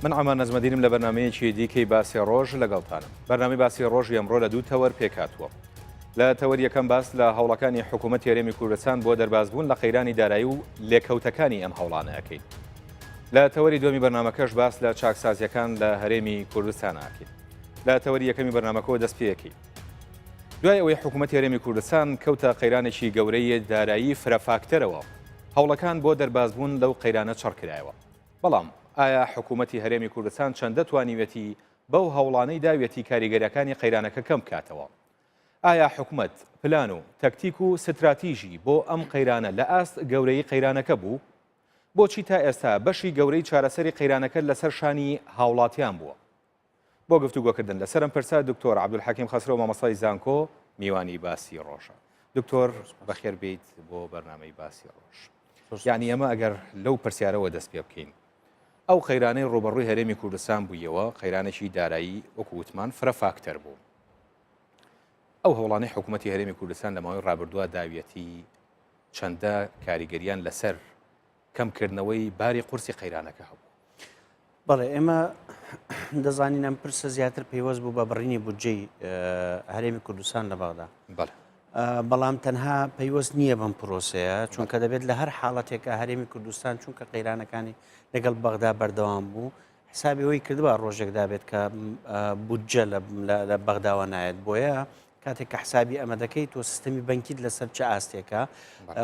من عەمار نەجمەدینم لە بەرنامەیەکی دیکەی باسی ڕۆژ لەگەڵتانم. بەرنامەی باسی ڕۆژی ئەمڕۆ لە دوو تەوەر پێکهاتووە. لە تەوەری یەکەم باس لە هەوڵەکانی حکوومەتی هەرێمی کوردستان بۆ دەربازبوون لە قەیرانی دارایی و لێکەوتەکانی ئەم هەوڵانە ئەکەین. لە تەوەری دووەمی بەرنامەکەش باس لە چاکسازیەکان لە هەرێمی کوردستان ئەکەین. لە تەوەری یەکەمی بەرنامەکەوە دەست پێ ئەکەین. دوای ئەوەی حکوومەتی هەرێمی کوردستان کەوتە قەیرانێکی گەورەی دارایی فرە فاکتەرەوە، هەوڵەکان بۆ دەربازبوون لەو قەیرانە چڕ کرایەوە. بەڵام ئایا حکوومەتی هەرێمی کوردستان چەندە توانیویەتی بەو هەوڵانەی داویەتی کاریگەریەکانی قەیرانەکە کەم بکاتەوە؟ ئایا حکومەت پلان و تەکتیک و ستراتیژی بۆ ئەم قەیرانە لە ئاست گەورەیی قەیرانەکە بوو؟ بۆچی تا ئێستا بەشی گەورەی چارەسەری قەیرانەکە لەسەر شانی هاوڵاتیان بووە؟ بۆ گفتوگۆکردن لەسەر ئەم پرسە دکتۆر عەبدولحەکیم خەسرەو مامۆستای زانکۆ میوانی باسی ڕۆژە. دکتۆر بەخێر بێیت بۆ بەرنامەی باسی ڕۆژ. یعنی ئەمە ئەگەر لەو پرسیارەوە دەست پێ بکەین ئەو قەیرانەی ڕوبەڕووی هەرێمی کوردستان بوویەوە قەیرانێکی دارایی وەکو وتمان فرە فاکتەر بوو. ئەو هەوڵانەی حکوومەتی هەرێمی کوردستان لە ماوەی ڕابردووە داویەتی چەندە کاریگەریان لەسەر کەمکردنەوەی باری قورسی قەیرانەکە هەبوو؟ بەڵێ ئێمە دەزانین ئەم پرسە زیاتر پەیوەست بوو بە بڕینی بودجەی هەرێمی کوردستان لە بەغدا. بەڵام تەنها پەیوەست نییە بەم پرۆسەیە چونکە دەبێت لە هەر حاڵەتێکە هەرێمی کوردستان چونکە قەیرانەکانی لەگەڵ بەغدا بەردەوام بوو حسابی ئەوەی کردبا ڕۆژێک دابێت کە بودجە لە بەغداوە نایەت بۆیە کاتێک کە حسابی ئەمە دەکەیت تۆ سیستەمی بەنکیت لەسەر چ ئاستێکە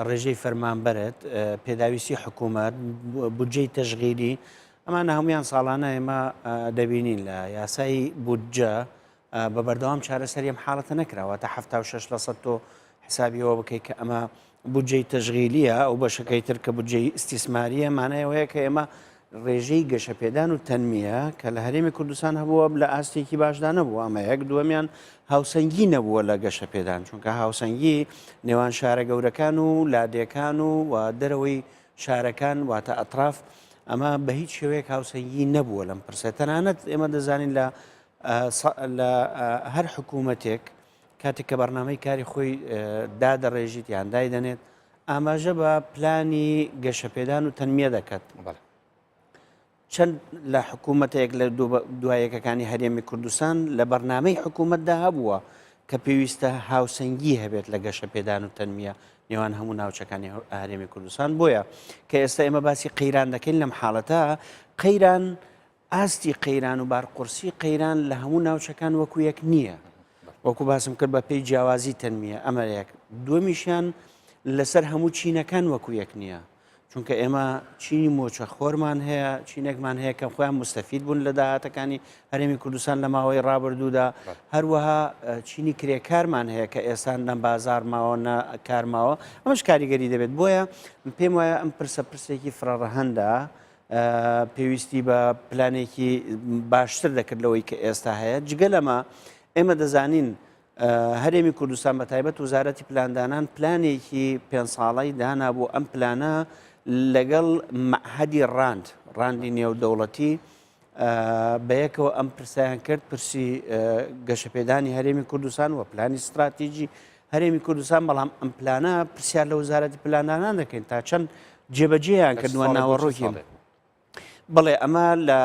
ڕێژەی فەرمانبەرت پێداویستی حکوومەت بودجەی تەشغیلی ئەمانە هەمویان ساڵانە ئێمە دەبینین لە یاسای بودجە بە بەردەوام چارەسەری ئەم حاڵەتە نەکراوە تا 76 لە سەد تۆ حسابی ئەوە بکەیت کە ئەمە بودجەی تەشغیلیە ئەو بەشەکەی تر کە بودجەی ئیستیسماریە مانای ئەوەیە کە ئێمە ڕێژەی گەشەپێدان و تەنمیە کە لە هەرێمی کوردستان هەبووە لە ئاستێکی باشدا نەبووە ئەمە یەک دووەمیان هاوسەنگی نەبووە لە گەشەپێدان چونکە هاوسەنگی نێوان شارە گەورەکان و لادێکان و و دەرەوەی شارەکان واتە ئەتراف ئەمە بە هیچ شێوەیەک هاوسەنگی نەبووە لەم پرسە تەنانەت ئێمە دەزانین لە لە هەر حکوومەتێک کاتێک کە بەرنامەی کاری خۆی دادەڕێژیت یان دایدەنێت ئاماژە بە پلانی گەشەپێدان و تەنمیە دەکات. چەند لە حکوومەتێک لە دوایەکەکانی هەرێمی کوردستان لە بەرنامەی حکوومەتدا هەبووە کە پێویستە هاوسەنگی هەبێت لە گەشەپێدان و تەنمیە نێوان هەموو ناوچەکانی هەرێمی کوردستان بۆیە کە ئێستا ئێمە باسی قەیران دەکەین لەم حاڵەتە قەیران ئاستی قەیران و بارقورسی قەیران لە هەموو ناوچەکان وەکو یەک نییە. وەکو باسم کرد بە پێی جیاوازی تەنمیە ئەمە یەک. دووەمیشیان لەسەر هەموو چینەکان وەکو یەک نییە. چونکە ئێمە چینی مۆچە خۆرمان هەیە، چینێکمان هەیە کە خۆیان مستەفید بوون لە داهاتەکانی هەرێمی کوردستان لە ماوەی ڕابردوودا. هەروەها چینی کرێکارمان هەیە کە ئێستا نە بازار ماوە نە کار ماوە. ئەمەش کاریگەری دەبێت. بۆیە پێم وایە ئەم پرسە پرسێکی فرەڕەهەندە. پێویستی بە پلانێکی باشتر دەکرد لەوەی کە ئێستا هەیە جگە لەمە ئێمە دەزانین هەرێمی کوردستان بە تایبەت وزارەتی پلاندانان پلانێکی پێ ساڵی دانا بوو ئەم پلانە لەگەڵ مەعهەدی ڕاند ڕاندی نێودەوڵەتی بەیەکەوە ئەم پرسیان کرد پرسی گەشەپێدانی هەرێمی کوردستان و پلانی ستراتیژی هەرێمی کوردستان بەڵام ئەم پلانە پرسیار لە وەزارەتی پلاندانان دەکەین تا چەند جێبەجێیان کردووە ناوەڕۆکی بڵێ ئەمە لە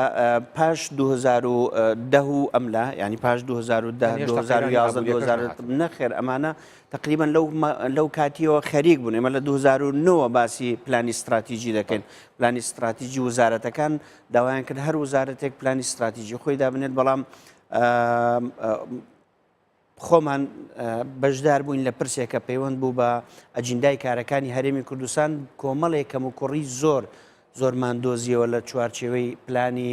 پاش 2010 و ئەملا ینی پاش 2010 2011 نەخێر ئەمانە تقریبا لەو لەو کاتیەوە خەریک بوون ئێمە لە 2009 باسی پلانی استراتیژی دەکەین پلانی استراتیژی وزارەتەکان داوایان کرد هەر وزارەتێک پلانی استراتیژی خۆی دابنێت بەڵام خۆمان بەشدار بووین لە پرسێک کە پەیوەند بوو بە ئەجیندای کارەکانی هەرێمی کوردستان کۆمەڵێک کەموکوڕی زۆر زۆرمان دۆزیەوە لە چوارچێوەی پلانی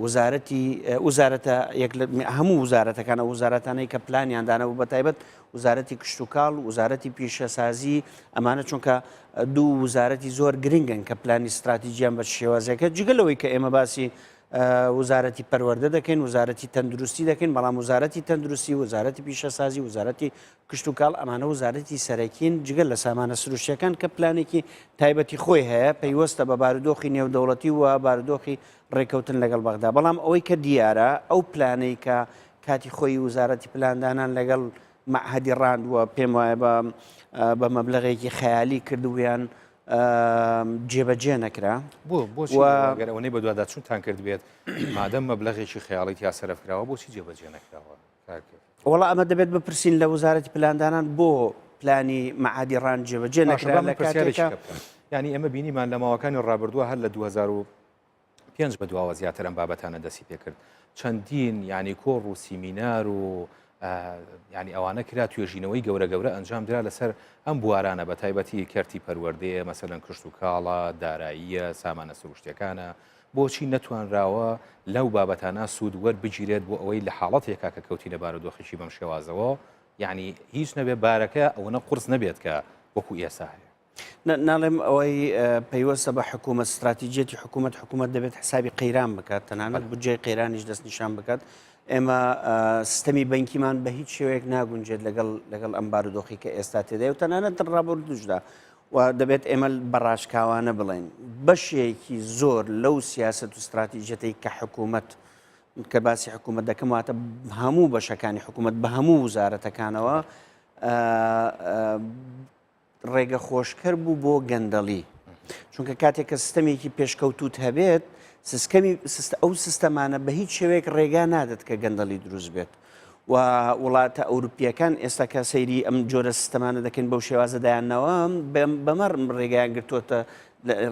وزارەتی وزارەتە یەک هەموو وزارەتەکان ئەو وزارەتانەی کە پلانیان دانەبوو بە تایبەت وزارەتی کشتوکاڵ وزارەتی پیشەسازی ئەمانە چونکە دوو وزارەتی زۆر گرنگن کە پلانی استراتیجیان بە شێوازێکە جگە لەوەی کە ئێمە باسی وزارەتی پەروەردە دەکەین، وزارەتی تەندروستی دەکەین، بەڵام وزارەتی تەندروستی، وزارەتی پیشەسازی، وزارەتی کشتوکاڵ ئەمانە وزارەتی سەرەکین جگە لە سامانە سروشتیەکان کە پلانێکی تایبەتی خۆی هەیە پەیوەستە بە بارودۆخی نێودەوڵەتی و بارودۆخی ڕێککەوتن لەگەڵ بەغدا بەڵام ئەوەی کە دیارە ئەو پلانەی کە کاتی خۆی وزارەتی پلاندانان لەگەڵ مەعهەدی ڕاند و پێم وایە بە بە مەبلەغێکی خەیالی کردبوویان. جێبەجێ نەکرا. بۆ بۆچی گەر ئەوەنەی بەدواداچوونتان کردبێت مادەم مەبلەغێکی خەیاڵی تیا سەرف کراوە بۆچی جێبەجێ نەکراوە؟ وەڵا ئەمە دەبێت بپرسین لە وەزارەتی پلاندانان بۆ پلانی مەعادی ڕان جێبەجێ نەکرا لە کاتێکا یانی ئێمە بینیمان لە ماوەکانی ڕابردووە هەر لە 2005 بەدواوە زیاتر ئەم بابەتانە دەستی پێکرد چەندین یانی کۆڕ و سیمینار و ینی ئەوانە کرا توێژینەوەی گەورە گەورە ئەنجام درا لەسەر ئەم بوارانە بە تایبەتی کەرتی پەروەردەیە مەسەلەن کشت و کاڵا داراییە سامانە سروشتەکانە بۆچی نەتوانراوە لەو بابەتانە سوود وەربگیرێت بۆ ئەوەی لە حاڵەتێکا کە کەوتینە بارودۆخێکی بەم شێوازەوە یعنی هیچ نەبێ بارەکە ئەوەنە قورس نەبێت کە وەکو ئێستا هەیە. ناڵێم ئەوەی پەیوەستە بە حکوومەت ستراتیجیەتی حکوومەت حکوومەت دەبێت حسابی قەیران بکات تەنانەت بودجەی قەیرانیش دەستنیشان بکات ئێمە سیستەمی بەنکیمان بە هیچ شێوەیەک ناگونجێت لەگەڵ لەگەڵ ئەم بارودۆخی کە ئێستا تێدای و تەنانەت ڕابردووشدا و دەبێت ئێمە بە ڕاشکاوانە بڵێین بەشێکی زۆر لەو سیاسەت و ستراتیژیەتەی کە حکوومەت کە باسی حکوومەت دەکەم واتە هەموو بەشەکانی حکوومەت بە هەموو وزارەتەکانەوە ڕێگە خۆشکەر بوو بۆ گەندەڵی چونکە کاتێک کە سیستەمێکی پێشکەوتوت هەبێت سیستەمی ئەو سیستەمانە بە هیچ شێوەیەک ڕێگا نادات کە گەندەڵی دروست بێت و وڵاتە ئەوروپییەکان ئێستا کە سەیری ئەم جۆرە سیستەمانە دەکەین بەو شێوازە دایاننەوە بەمە ڕێگایان گرتووەتە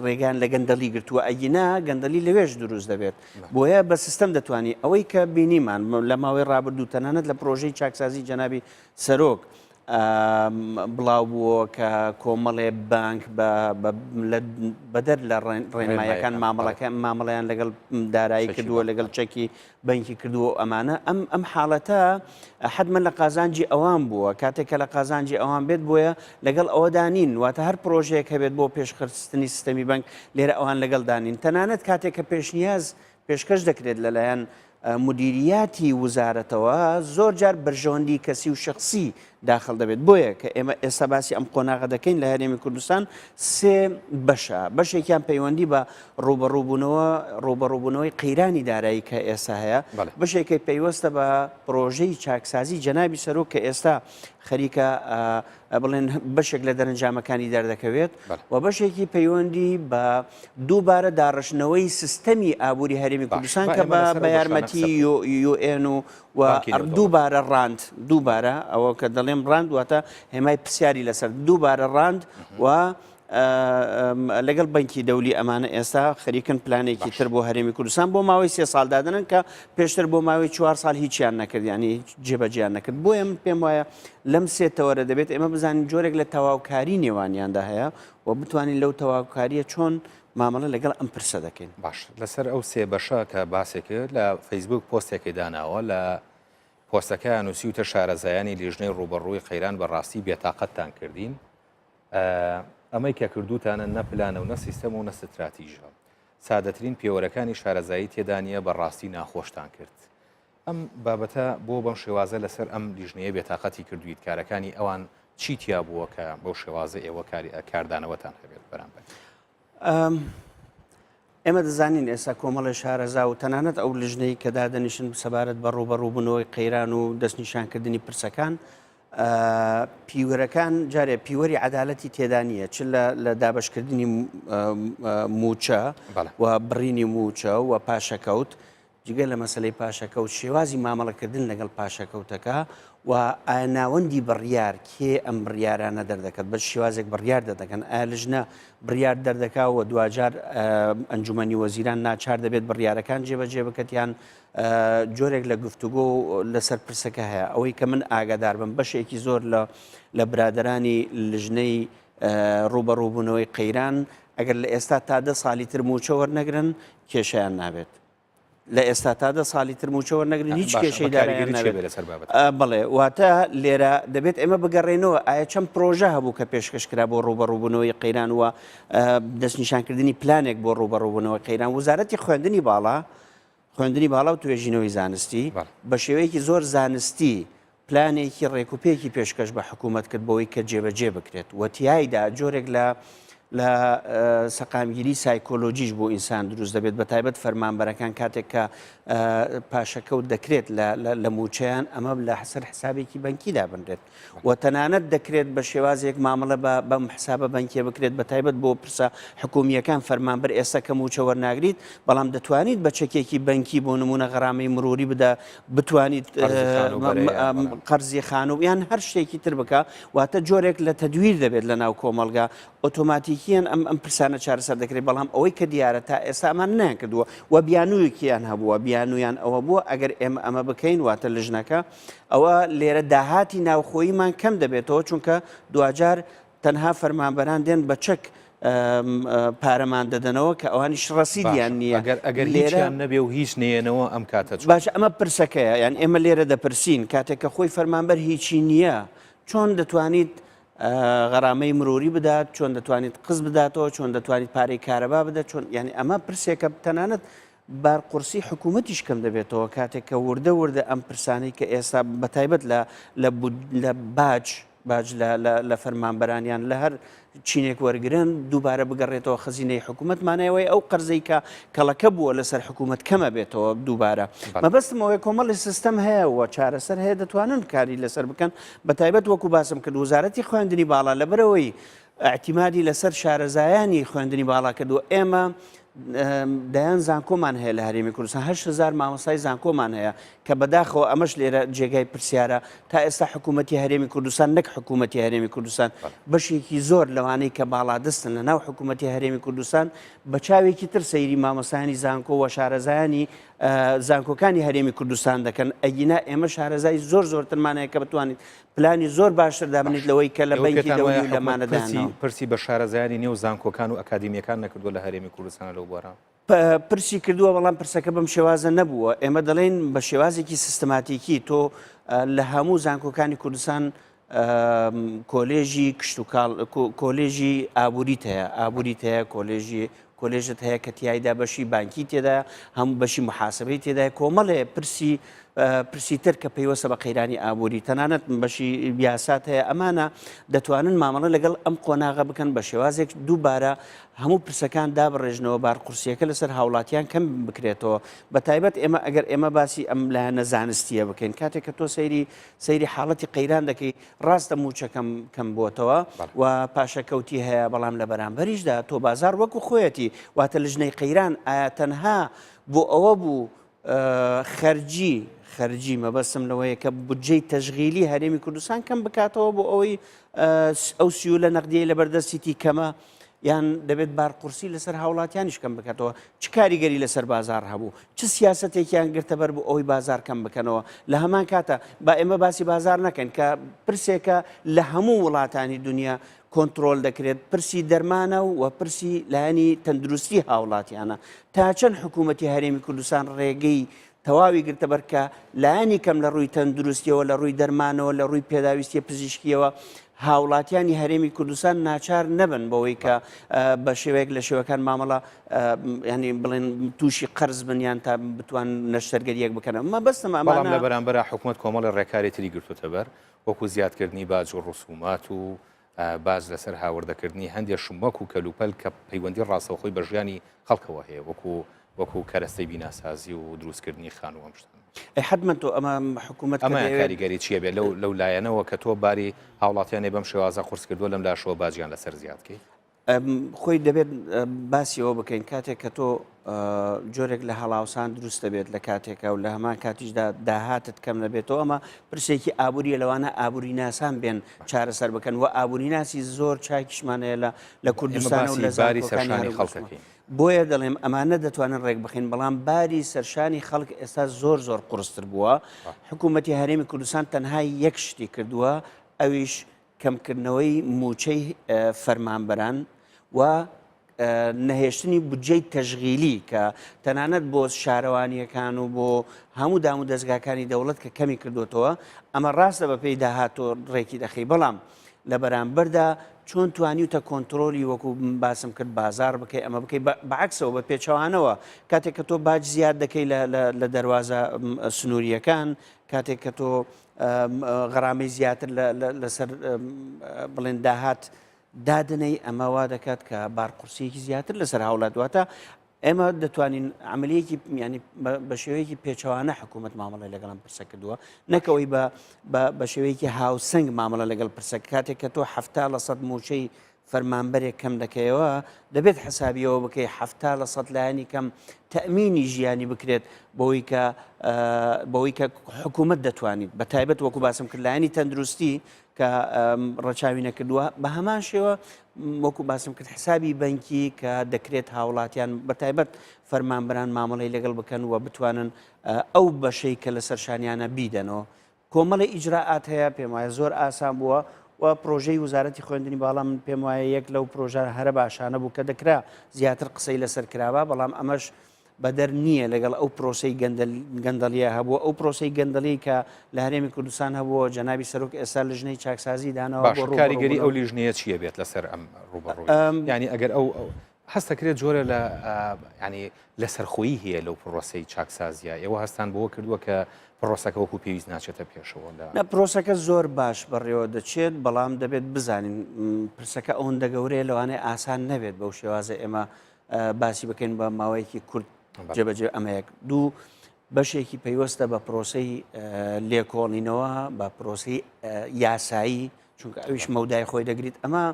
ڕێگان لە گەندەڵی گرتووە ئەگینا گەندەلی لەوێش دروست دەبێت بۆیە بە سیستەم دەتوانی ئەوەی کە بینیمان لە ماوەی ڕابردوو تەنانەت لە پرۆژەی چاکسازی جەنابی سەرۆک بڵاو بووە کە کۆمەڵێ بانک بەدەر لە ڕێنمایەکان مامەڵەکە مامەڵیان لەگەڵ دارایی کردووە لەگەڵ چەکی بەنکی کردووە و ئەمانە ئەم ئەم حاڵەتە حەتمەن لە قازانجی ئەوان بووە کاتێک کە لە قازانجی ئەوان بێت بۆیە لەگەڵ ئەوەدا نین واتە هەر پرۆژەیەک هەبێت بۆ پێشخستنی سیستەمی بەنک لێرە ئەوان لەگەڵدا نین تەنانەت کاتێک کە پێشنیاز پێشکەش دەکرێت لەلایەن مدیریاتی وزارەتەوە زۆر جار بەرژەوەندی کەسی و شخصی داخل دەبێت بۆیە کە ئێمە ئێستا باسی ئەم قۆناغە دەکەین لە هەرێمی کوردستان سێ بەشە بەشێکیان پەیوەندی بە ڕوبەڕووبوونەوە ڕوبەڕووبوونەوەی قەیرانی دارایی کە ئێستا هەیە بەشێکی پەیوەستە بە پرۆژەی چاکسازی جەنابی سەرۆک کە ئێستا خەریکە بڵێن بەشێک لە دەرەنجامەکانی دەردەکەوێت و بەشێکی پەیوەندی بە دووبارە داڕشتنەوەی سیستەمی ئابووری هەرێمی کوردستان کە بە یارمەتی UN و و دووبارە ڕاند دووبارە ئەوە کە دەڵێم ڕاند واتە هێمای پرسیاری لەسەر دووبارە ڕاند و لەگەڵ بەنکی دەولی ئەمانە ئێستا خەریکن پلانێکی تر بۆ هەرێمی کوردستان بۆ ماوەی سێ ساڵ دادەنن کە پێشتر بۆ ماوەی چوار ساڵ هیچیان نەکرد ینی جێبەجیان نەکرد بۆیە من پێم وایە لەم سێ تەوەرە دەبێت ئێمە بزانین جۆرێک لە تەواوکاری نێوانیاندا هەیە و بتوانین لەو تەواوکاریە چۆن مامەڵە لەگەڵ ئەم پرسە دەکەین. باش لەسەر ئەو سێ بەشە کە باسی کرد لە فەیسبوک پۆستێکی داناوە لە پۆستەکەیان نووسیوتە شارەزایانی لیژنەی ڕووبەڕووی قەیران بە ڕاستی بێتاقەتتان کردین ئەمەی کە کردوتانە نە پلانە و نە سیستەم و نە ستراتیژە سادەترین پێوەرەکانی شارەزایی تێدا نییە بە ڕاستی ناخۆشتان کرد ئەم بابەتە بۆ بەم شێوازە لەسەر ئەم لیژنەیە بێتاقەتی کردویت کارەکانی ئەوان چی تیا بووە کە بەو شێوازە ئێوە کاردانەوەتان هەبێت بەرامبەر؟ ئێمە دەزانین ئێستا کۆمەڵی شارەزا و تەنانەت ئەو لژنەی کە دادەنیشن سەبارەت بە ڕووبەڕووبوونەوەی قەیران و دەستنیشانکردنی پرسەکان پیوەرەکان جارێ پیوەری عەدالەتی تێدا نییە چ لە دابشکردنی موچە و بڕینی موچە و پاشەکەوت جگە لە مەسەلەی پاشەکەوت، شێوازی مامەڵەکردن لەگەڵ پاشەکەوتەکە و ئایا ناوەندی بڕیار کێ ئەم بڕیارانە دەردەکات، بە چ شێوازێک بڕیار دەردەکەن، ئایا لجنە بڕیار دەردەکا و دواجار ئەنجومەنی وەزیران ناچار دەبێت بڕیارەکان جێبەجێ بکات یان جۆرێک لە گفتوگۆ لەسەر پرسەکە هەیە. ئەوەی کە من ئاگادار بم بەشێکی زۆر لە برادەرانی لجنەی ڕووبەڕووبوونەوەی قەیران ئەگەر لە ئێستا تا دە ساڵی تر مووچە وەرنەگرن کێشەیان نابێت. لە ئێستا تا دە ساڵی تر مووچە وەرنەگرن هیچ کێشەی داراییان نابێت. بەڵێ واتە لێرە دەبێت ئێمە بگەڕێنەوە ئایا چەند پرۆژە هەبوو کە پێشکەش کرا بۆ ڕووبەڕووبوونەوەی قەیران و دەستنیشانکردنی پلانێک بۆ ڕووبەڕووبوونەوەی قەیران وزارەتی خوێندنی باڵا خوێندنی باڵا و توێژینەوەی زانستی بە شێوەیەکی زۆر زانستی پلانێکی ڕێکوپێکی پێشکەش بە حکوومەت کرد بۆی کە جێبەجێ بکرێت و تیایدا جۆرێک لە لە سەقامگیری سایکۆلۆجیش بۆ ئینسان دروست دەبێت بە تایبەت فەرمانبەرەکان کاتێک کە پاشەکەوت دەکرێت لە مووچەیان ئەمە لە سەر حسابێکی بەنکی دابنرێت و تەنانەت دەکرێت بە شێوازێک مامەڵە بە بەم حسابە بەنکیە بکرێت بە تایبەت بۆ پرسە حکومییەکان فەرمانبەر ئێستا کە مووچە وەرناگریت بەڵام دەتوانیت بە چەکێکی بەنکی بۆ نمونە غەرامەی مروری بدە بتوانیت قەرزی خانوو یان هەر شتێکی تر بکە واتە جۆرێک لە تەدویر دەبێت لە ناو کۆمەڵگا ئۆتۆماتیکیەن ئەم ئەم پرسانە چارەسەر دەکرێت بەڵام ئەوەی کە دیارە تا ئێستا ئەمان نەیان کردووە و بیانوویەکیان هەبووە بیانوویان ئەوە بووە ئەگەر ئێمە ئەمە بکەین واتە لژنەکە ئەوە لێرە داهاتی ناوخۆییمان کەم دەبێتەوە چونکە دواجار تەنها فەرمانبەران دێن بە چەک پارەمان دەدەنەوە کە ئەوانیش ڕەسیدیان نییە ئەگەر ئەگەر لێرە نەبێ و هیچ نێنەوە ئەم کاتە باش ئەمە پرسەکەیە یان ئێمە لێرە دەپرسین کاتێک کە خۆی فەرمانبەر هیچی نییە چۆن دەتوانیت غەرامەی مروری بدات چۆن دەتوانیت قز بداتەوە چۆن دەتوانیت پارەی کارەبا بدە چۆن یعنی ئەمە پرسێکە تەنانەت بارقورسی حکوومەتیش کەم دەبێتەوە کاتێک کە وردە وردە ئەم پرسانەی کە ئێستا بەتایبەت لە لە باج باج لە فەرمانبەرانیان لە هەر چینێک وەرگن دووبارە بگەڕێتەوە خزینەی حکوومەت مانایەوەی ئەو قەرزەی کە کەڵەکە بووە لەسەر حکوومەت کەمە بێتەوە دووبارە مەبەستمەوەی کۆمەڵی سیستەم هەیە و چارەسەر هەیە دەتوانن کاری لەسەر بکەن بە تایبەت وەکو باسم کرد وزارەتی خوێندنی باڵا لەبەرەوەی ئیعتیمادی لەسەر شارەزایانی خوێندنی باڵا کردووە، ئێمە دەیان زانکۆمان هەیە لە هەرێمی کوردستان 8000 مامۆستای زانکۆمان هەیە کە بەداخەوە ئەمەش لێرە جێگای پرسیارە تا ئێستا حکوومەتی هەرێمی کوردستان نەک حکوومەتی هەرێمی کوردستان بەشێکی زۆر لەوانەی کە باڵادەستن لە ناو حکوومەتی هەرێمی کوردستان بە چاوێکی تر سەیری مامۆستایانی زانکۆ و شارەزایانی زانکۆکانی هەرێمی کوردستان دەکەن ئەگینا ئێمە شارەزای زۆر زۆرترمان هەیە کە بتوانین پلانی زۆر باشتر دابنیت لەوەی کە لە بەنکی دەولی و لەمانە داناوە. پرسی بە شارەزایانی نێو زانکۆکان و ئەکادیمیەکان نەکردووە لە هەرێمی کوردستان لەو بوارە؟ پرسی کردووە بەڵام پرسەکە بەم شێوازە نەبووە ئێمە دەڵێین بە شێوازێکی سیستماتیکی تۆ لە هەموو زانکۆکانی کوردستان کۆلێژی کشتوکاڵ کۆلێژی ئابووریت هەیە ئابووریت هەیە کۆلێژی کۆلێژت هەیە کە تیایدا بەشی بانکی تێدایە، هەموو بەشی موحاسەبەی تێدایە، کۆمەڵێ پرسی پرسی تر کە پەیوەستە بە قەیرانی ئابووری، تەنانەت بەشی یاسات هەیە، ئەمانە دەتوانن مامەڵە لەگەڵ ئەم قۆناغە بکەن بە شێوازێک دووبارە هەموو پرسەکان دابڕێژنەوە، بارقورسییەکە لەسەر هاوڵاتیان کەم بکرێتەوە، بە تایبەت ئێمە ئەگەر ئێمە باسی ئەم لایەنە زانستییە بکەین، کاتێک کە تۆ سەیری سەیری حاڵەتی قەیران دەکەی، ڕاستە مووچە کەم کەم بۆتەوە و پاشەکەوتی هەیە، بەڵام لە بەرامبەریشدا تۆ بازاڕ وەکو خۆیەتی، واتە لجنەی قەیران ئایا تەنها بۆ ئەوە بوو خەرجی خەرجی مەبەستم لەوەیە کە بودجەی تەشغیلی هەرێمی کوردستان کەم بکاتەوە بۆ ئەوەی ئەو سیولە نەقدیەی لەبەردەستیتی کەمە یان دەبێت بارقورسی لەسەر هاوڵاتیانیش کەم بکاتەوە چ کاریگەری لەسەر بازاڕ هەبوو چ سیاسەتێکیان گرتەبەر بۆ ئەوەی بازاڕ کەم بکەنەوە لە هەمان کاتە با ئێمە باسی بازاڕ نەکەین کە پرسێکە لە هەموو وڵاتانی دنیا کۆنترۆل دەکرێت پرسی دەرمانە و پرسی لایەنی تەندروستی هاوڵاتیانە تا چەند حکوومەتی هەرێمی کوردستان ڕێگەی تەواوی گرتەبەر کە لایەنی کەم لە ڕووی تەندروستیەوە، لە ڕووی دەرمانەوە، لە ڕووی پێداویستیە پزیشکیەوە هاوڵاتیانی هەرێمی کوردستان ناچار نەبن بەوەی کە بە شێوەیەک لە شێوەکان مامەڵە ینی بڵێن تووشی قەرز بن یان تا بتوان نەشتەرگەریەک بکەن مەبەستم ئەمانە. بەڵام لە بەرامبەرا حکومەت کۆمەڵی ڕێکاری تری گرتووەتە بەر وەکو زیادکردنی باج و ڕسومات و باج لەسەر هاوردەکردنی هەندێ شمەک و کەلوپەل کە پەیوەندی ڕاستەوخۆی بە ژیانی خەڵکەوە هەیە وەکو وەکو کەرەستەی بیناسازی و دروستکردنی خانوو ئەم شتانە. ئەی حەتمەن تۆ ئەمە حکوومەت کە ئەمەیان کاریگەری چییە بێت لەو لەو لایەنەوە کە تۆ باری هاوڵاتیانی بەم شێوازە قورس کردووە لەم لاشەوە باجیان لەسەر زیاد کەی؟ خۆی دەبێت باسی ئەوە بکەین کاتێک کە تۆ جۆرێک لە هەڵاوسان دروست دەبێت لە کاتێکا و لە هەمان کاتیشدا داهاتت کەم دەبێتەوە ئەمە پرسێکی ئابووریە لەوانە ئابووری ناسان بێن چارەسەر بکەن و ئابووری ناسی زۆر چاکیشمان هەیە لە لە کوردستان و لە باری سەرشانی خەڵکەکەین. بۆیە دەڵێم ئەمانە دەتوانن ڕێک بخین بەڵام باری سەرشانی خەڵک ئێستا زۆر زۆر قورستر بووە حکوومەتی هەرێمی کوردستان تەنها یەک شتی کردووە ئەویش کەمکردنەوەی مووچەی فەرمانبەران و نەهێشتنی بودجەی تەشغیلی کە تەنانەت بۆ شارەوانیەکان و بۆ هەموو دام و دەستگاکانی دەوڵەت کە کەمی کردوتەوە ئەمە ڕاستە بە پێی داهات و ڕێکی دەخەی بەڵام لە بەرامبەردا چۆن توانیوتە کۆنتترۆلی وەکو باسم کرد بازار بکەی ئەمە بکەی بەعکسەوە بە پێچەوانەوە کاتێک کە تۆ باج زیاد دەکەی لە دەواازە سنووریەکان کاتێک کە تۆ غەرامەی زیاتر لەسەر بڵێن داهات. دادەنێی ئەمە وا دەکات کە بارقورسییەکی زیاتر لەسەر هاوڵات واتە ئێمە دەتوانین عملیەکی ینی بە شێوەیەکی پێچەوانە حکوومەت مامەڵی لەگەڵم پرسە کردووە نەکەوەی بە بە شێوەیەکی هاوسەنگ مامەڵە لەگەڵ پرسە کاتێک کە تۆ 70% موچەی فەرمانبەرێک کەم دەکەیەوە دەبێت حسابیەوە بکەی 70% لایەنی کەم تەمینی ژیانی بکرێت بەوەی کە بەوەی کە حکوومەت دەتوانیت بە تایبەت وەکو باسم کرد لایەنی تەندروستی کە ڕەچاوی نەکردووە بە هەمان شێوە وەکو باسم کرد حسابی بەنکی کە دەکرێت هاوڵاتیان بە تایبەت فەرمانبەران مامەڵەی لەگەڵ بکەن و بتوانن ئەو بەشەی کە لەسەر شانیانە بیدەنەوە کۆمەڵی ئیجرائات هەیە پێم وایە زۆر ئاسان بووە و پرۆژەی وزارەتی خوێندنی باڵا من پێم وایە یەک لەو پرۆژە هەرە باشانە بوو کە دەکرا زیاتر قسەی لەسەر کرابا بەڵام ئەمەش بەدەر نییە لەگەڵ ئەو پرۆسەی گەندەڵیە هەبووە ئەو پرۆسەی گەندەڵی کە لە هەرێمی کوردستان هەبووە جەنابی سەرۆک ئێستا لژنەی چاکسازی داناوە باشە کاریگەری ئەو لیژنەیە چییە بێت لەسەر ئەم ڕووبەڕووی یانی ئەگەر ئەو هەستەکرێت جۆرە لە ینی لەسەرخۆیی هەیە لەو پرۆسەی چاکسازیە ئێوە هەستان بەوە کردووە کە پرۆسەکە وەکو پێویست ناچێتە پێشەوە لە نە پرۆسەکە زۆر باش بەڕێوە دەچێت بەڵام دەبێت بزانین پرسەکە ئەوەندە گەورەیە لەوانەیە ئاسان نەبێت بەو شێوازە ئێمە باسی بکەین بە ماوەیەکی کورت جێبەجێ ئەمە یەک دوو بەشێکی پەیوەستە بە پرۆسەی لێکۆڵینەوە بە پرۆسەی یاسایی چونکە ئەویش مەودای خۆی دەگریت ئەمە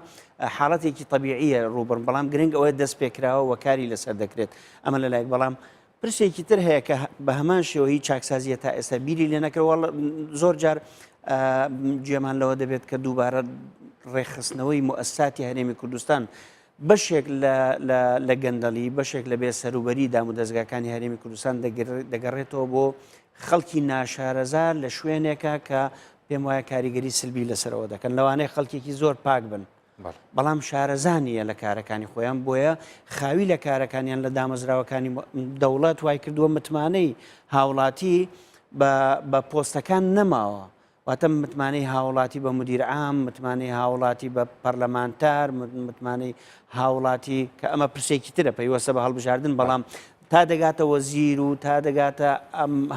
حاڵەتێکی طببیعیە ڕووبڕ بەڵام گرنگ ئەوەیە دەست پێکراوە وە کاری لەسەر دەکرێت ئەمە لەلایەک بەڵام پرسێکی تر هەیە کە بە هەمان شێوەی چاکسازیە تا ئێستا بیری لێ نەکرەوە زۆر جار گوێمان لەوە دەبێت کە دووبارە ڕێکخستنەوەی موئەسساتی هەرێمی کوردستان بەشێک لە گەندەڵی، بەشێک لە بێ سەروبەری دامودەزگاکانی هەرێمی کوردستان دەگەڕێتەوە بۆ خەڵکی ناشارەزا لە شوێنێکە کە پێم وایە کاریگەری سلبی لەسەرەوە دەکەن لەوانەیە خەڵکێکی زۆر پاک بن بەڵام شارەزا نییە لە کارەکانی خۆیان بۆیە خاوی لە کارەکانیان لە دامەزراوەکانی دەوڵەت وای کردووە متمانەی هاوڵاتی بە پۆستەکان نەماوە واتە متمانەی هاوڵاتی بە مدیر عام، متمانەی هاوڵاتی بە پەرلەمانتار، متمانەی هاوڵاتی کە ئەمە پرسێکی ترە پەیوەستە بە هەڵبژاردن، بەڵام تا دەگاتە وەزیر و تا دەگاتە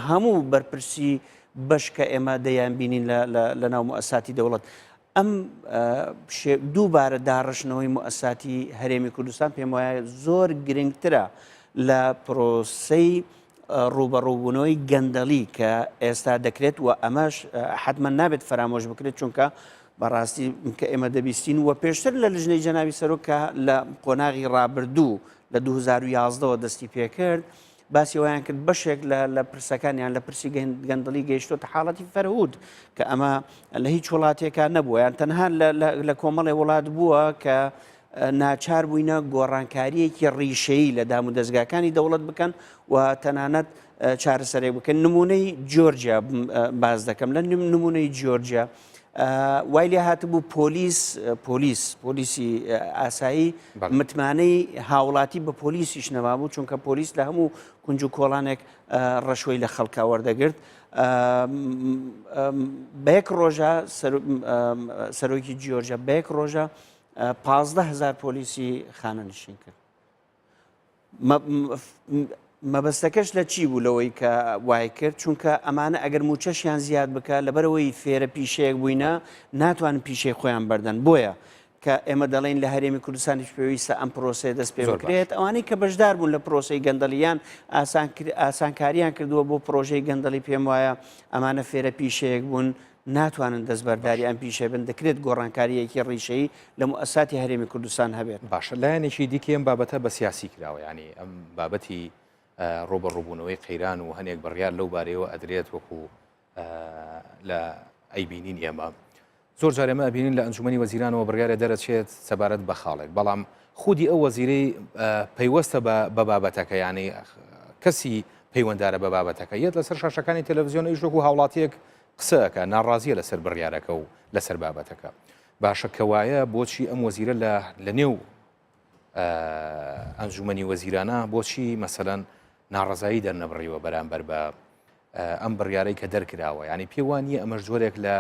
هەموو بەرپرسی بەش کە ئێمە دەیان بینین لە ناو موئەساتی دەوڵەت. ئەم دووبارە داڕشتنەوەی موئەساتی هەرێمی کوردستان پێم وایە زۆر گرنگترە لە پرۆسەی ڕووبەڕووبوونەوەی گەندەڵی کە ئێستا دەکرێت و ئەمەش حتمما نابێت فەرامۆش بکرێت چونکە بەڕاستی کە ئێمە دەبیستین و پێشتر لە لژنەی جەنابی سەرۆک کە لە قۆناغی ڕابردوو لە 2011ەوە دەستی پێکرد باسی ئەویان کرد بەشێک لە پرسەکانیان لە پرسی گەندەڵی گەیشتۆتە حاڵەتی فەرهود کە ئەمە لە هیچ وڵاتێکا نەبووە یان تەنها لە کۆمەڵێ وڵات بووە کە ناچار بووینە گۆڕانکارییەکی ڕیشەیی لە دامودەزگاکانی دەوڵەت بکەن و تەنانەت چارەسەرێک بکەن نمونەی جۆرجیا باز دەکەم لە نمونەی جۆرجیا وای لێ هاتبوو پۆلیس پۆلیس پۆلیسی ئاسایی متمانەی هاوڵاتی بە پۆلیسیش نەمابوو چونکە پۆلیس لە هەموو کونج و کۆڵانێک ڕەشوەی لە خەڵکا وەردەگرت بە یەک ڕۆژە سەرۆکی جیۆرجیا بە یەک ڕۆژە 15هزار پۆلیسی خانەنشین کرد مەبەستەکەش لە چی بوو لەوەی کە وای کرد چونکە ئەمانە ئەگەر موچەشیان زیاد بکە لەبەرەوەی فێرە پیشەیەک بووینە ناتوانن پیشەی خۆیان بەردەن بۆیە کە ئێمە دەڵێین لە هەرێمی کوردستانیش پێویستە ئەم پرۆسەیە دەست پێ بکرێت، ئەوانەی کە بەشدار بوون لە پرۆسەی گەندەڵی یان ئاسانکاریان کردووە بۆ پرۆژەی گەندەڵی پێم وایە ئەمانە فێرە پیشەیەک بوون ناتوانن دەستبەرداری ئەم پیشە بن، دەکرێت گۆڕانکارییەکی ڕیشەیی لە موئەساتی هەرێمی کوردستان هەبێت. باشە لایەنێکی دیکەی ئەم بابەتە بە سیاسی کراوە، یانی ئەم بابەتی ڕووبەڕووبوونەوەی قەیران و هەنێک بڕیار لەو بارەیەوە ئەدرێت وەکو لە ئەیبینین ئێمە زۆر جار ئێمە ئەبینین لە ئەنجومەنی وەزیرانەوە بڕیارە دەرەچێت سەبارەت بە خاڵێک بەڵام خودی ئەو وەزیرەی پەیوەستە بە بابەتەکە یانەی کەسی پەیوەندارە بە بابەتەکە یەت لەسەر شاشەکانی تەلەڤزیۆن ئەویش وەکو هاوڵاتیەک قسەکە ناڕازیە لەسەر بڕیارەکە و لەسەر بابەتەکە باشە کەوایە بۆچی ئەم وەزیرە لە لە نێو ئەنجومەنی وەزیرانە بۆچی مەسەلەن ناڕەزایی دەرنەبڕیوە بەرامبەر بە ئەم بڕیارەی کە دەرکراوە ینی پێوان نییە ئەمەش جۆرێک لە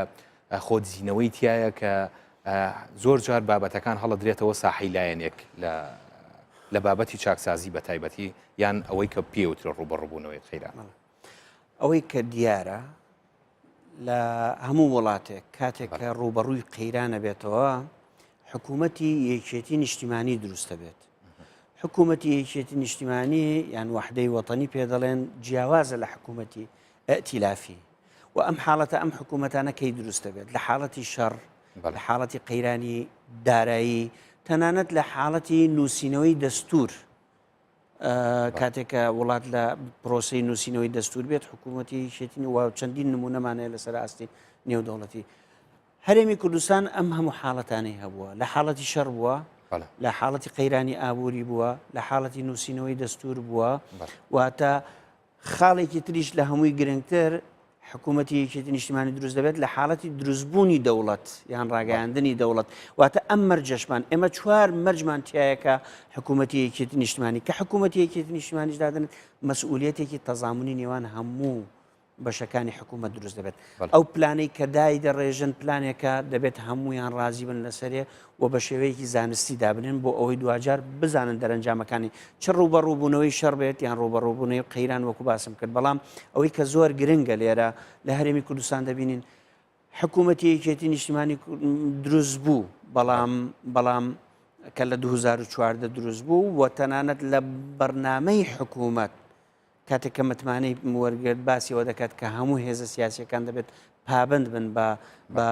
خۆدزینەوەی تایە کە زۆر جار بابەتەکان هەڵدرێتەوە ساحی لایەنێک لە لە بابەتی چاکسازی بە تایبەتی یان ئەوەی کە پێوترە ڕوبەڕبوونەوەی قەیران ئەوەی کە دیارە لە هەموو وڵاتێک کاتێک کە ڕووبەڕووی قەیرانە بێتەوە. حکوومەتی یەکێتی نیشتیمانی دروستە بێت. حکوومەتی یەکێتی نیشتیمانی یان وەحدەی وەتەنی پێ دەڵێن جیاوازە لە حکوومەتی ئەتیلافی و ئەم حاڵەتە ئەم حکوومەتانە کەی دروستە بێت لە حاڵەتی شەڕ لە حاڵەتی قەیرانی دارایی تەنانەت لە حاڵەتی نووسینەوەی دەستور کاتێک کە وڵات لە پرۆسی نووسینەوەی دەستور بێت حکوومەتی یەکێتی و چەندین نمونەمانەیە لەسەر ئاستی نێودەوڵەتی هەرێمی کوردستان ئەم هەموو حاڵەتانەی هەبووە لە حاڵەتی شەڕ بووە لە حاڵەتی قەیرانی ئابووری بووە لە حاڵەتی نووسینەوەی دەستور بووە واتە خاڵێکی تریش لە هەمووی گرنگتر حکوومەتی یەکێتی نیشتیمانی دروست دەبێت لە حاڵەتی دروستبوونی دەوڵەت یان ڕاگەیاندنی دەوڵەت واتە ئەم مەرجەشمان ئێمە چوار مەرجمان تایەکە حکوومەتی یەکێتی نیشتمانی کە حکوومەتی یەکێتی نیشتمانیش دادنێت مەسئولیەتێکی تەزامونی نێوان هەموو بەشەکانی حکوومەت دروست دەبێت ئەو پلانەی کە دای دەڕێژن پلانێکە دەبێت هەمویان ڕازی بن لەسەرێ و بە شێوەیەکی زانستی دابنێن بۆ ئەوەی دواجار بزانن دەرەنجامەکانی چ ڕووبەڕووبوونەوەی شەڕ بێت یان ڕووبەڕووبوونەوەی قەیران وەکو باسم کرد بەڵام ئەوەی کە زۆر گرنگە لێرە لە هەرێمی کوردستان دەبینین حکوومەتی یەکێتی نیشتیمانی دروست بوو بەڵام بەڵام کە لە 2014 دروست بوو و تەنانەت لە بەرنامەی حکوومەت کاتێک کە متمانەی وەرگرت باسی ئەوە دەکات کە هەموو هێزە سیاسیەکان دەبێت پابند بن بە بە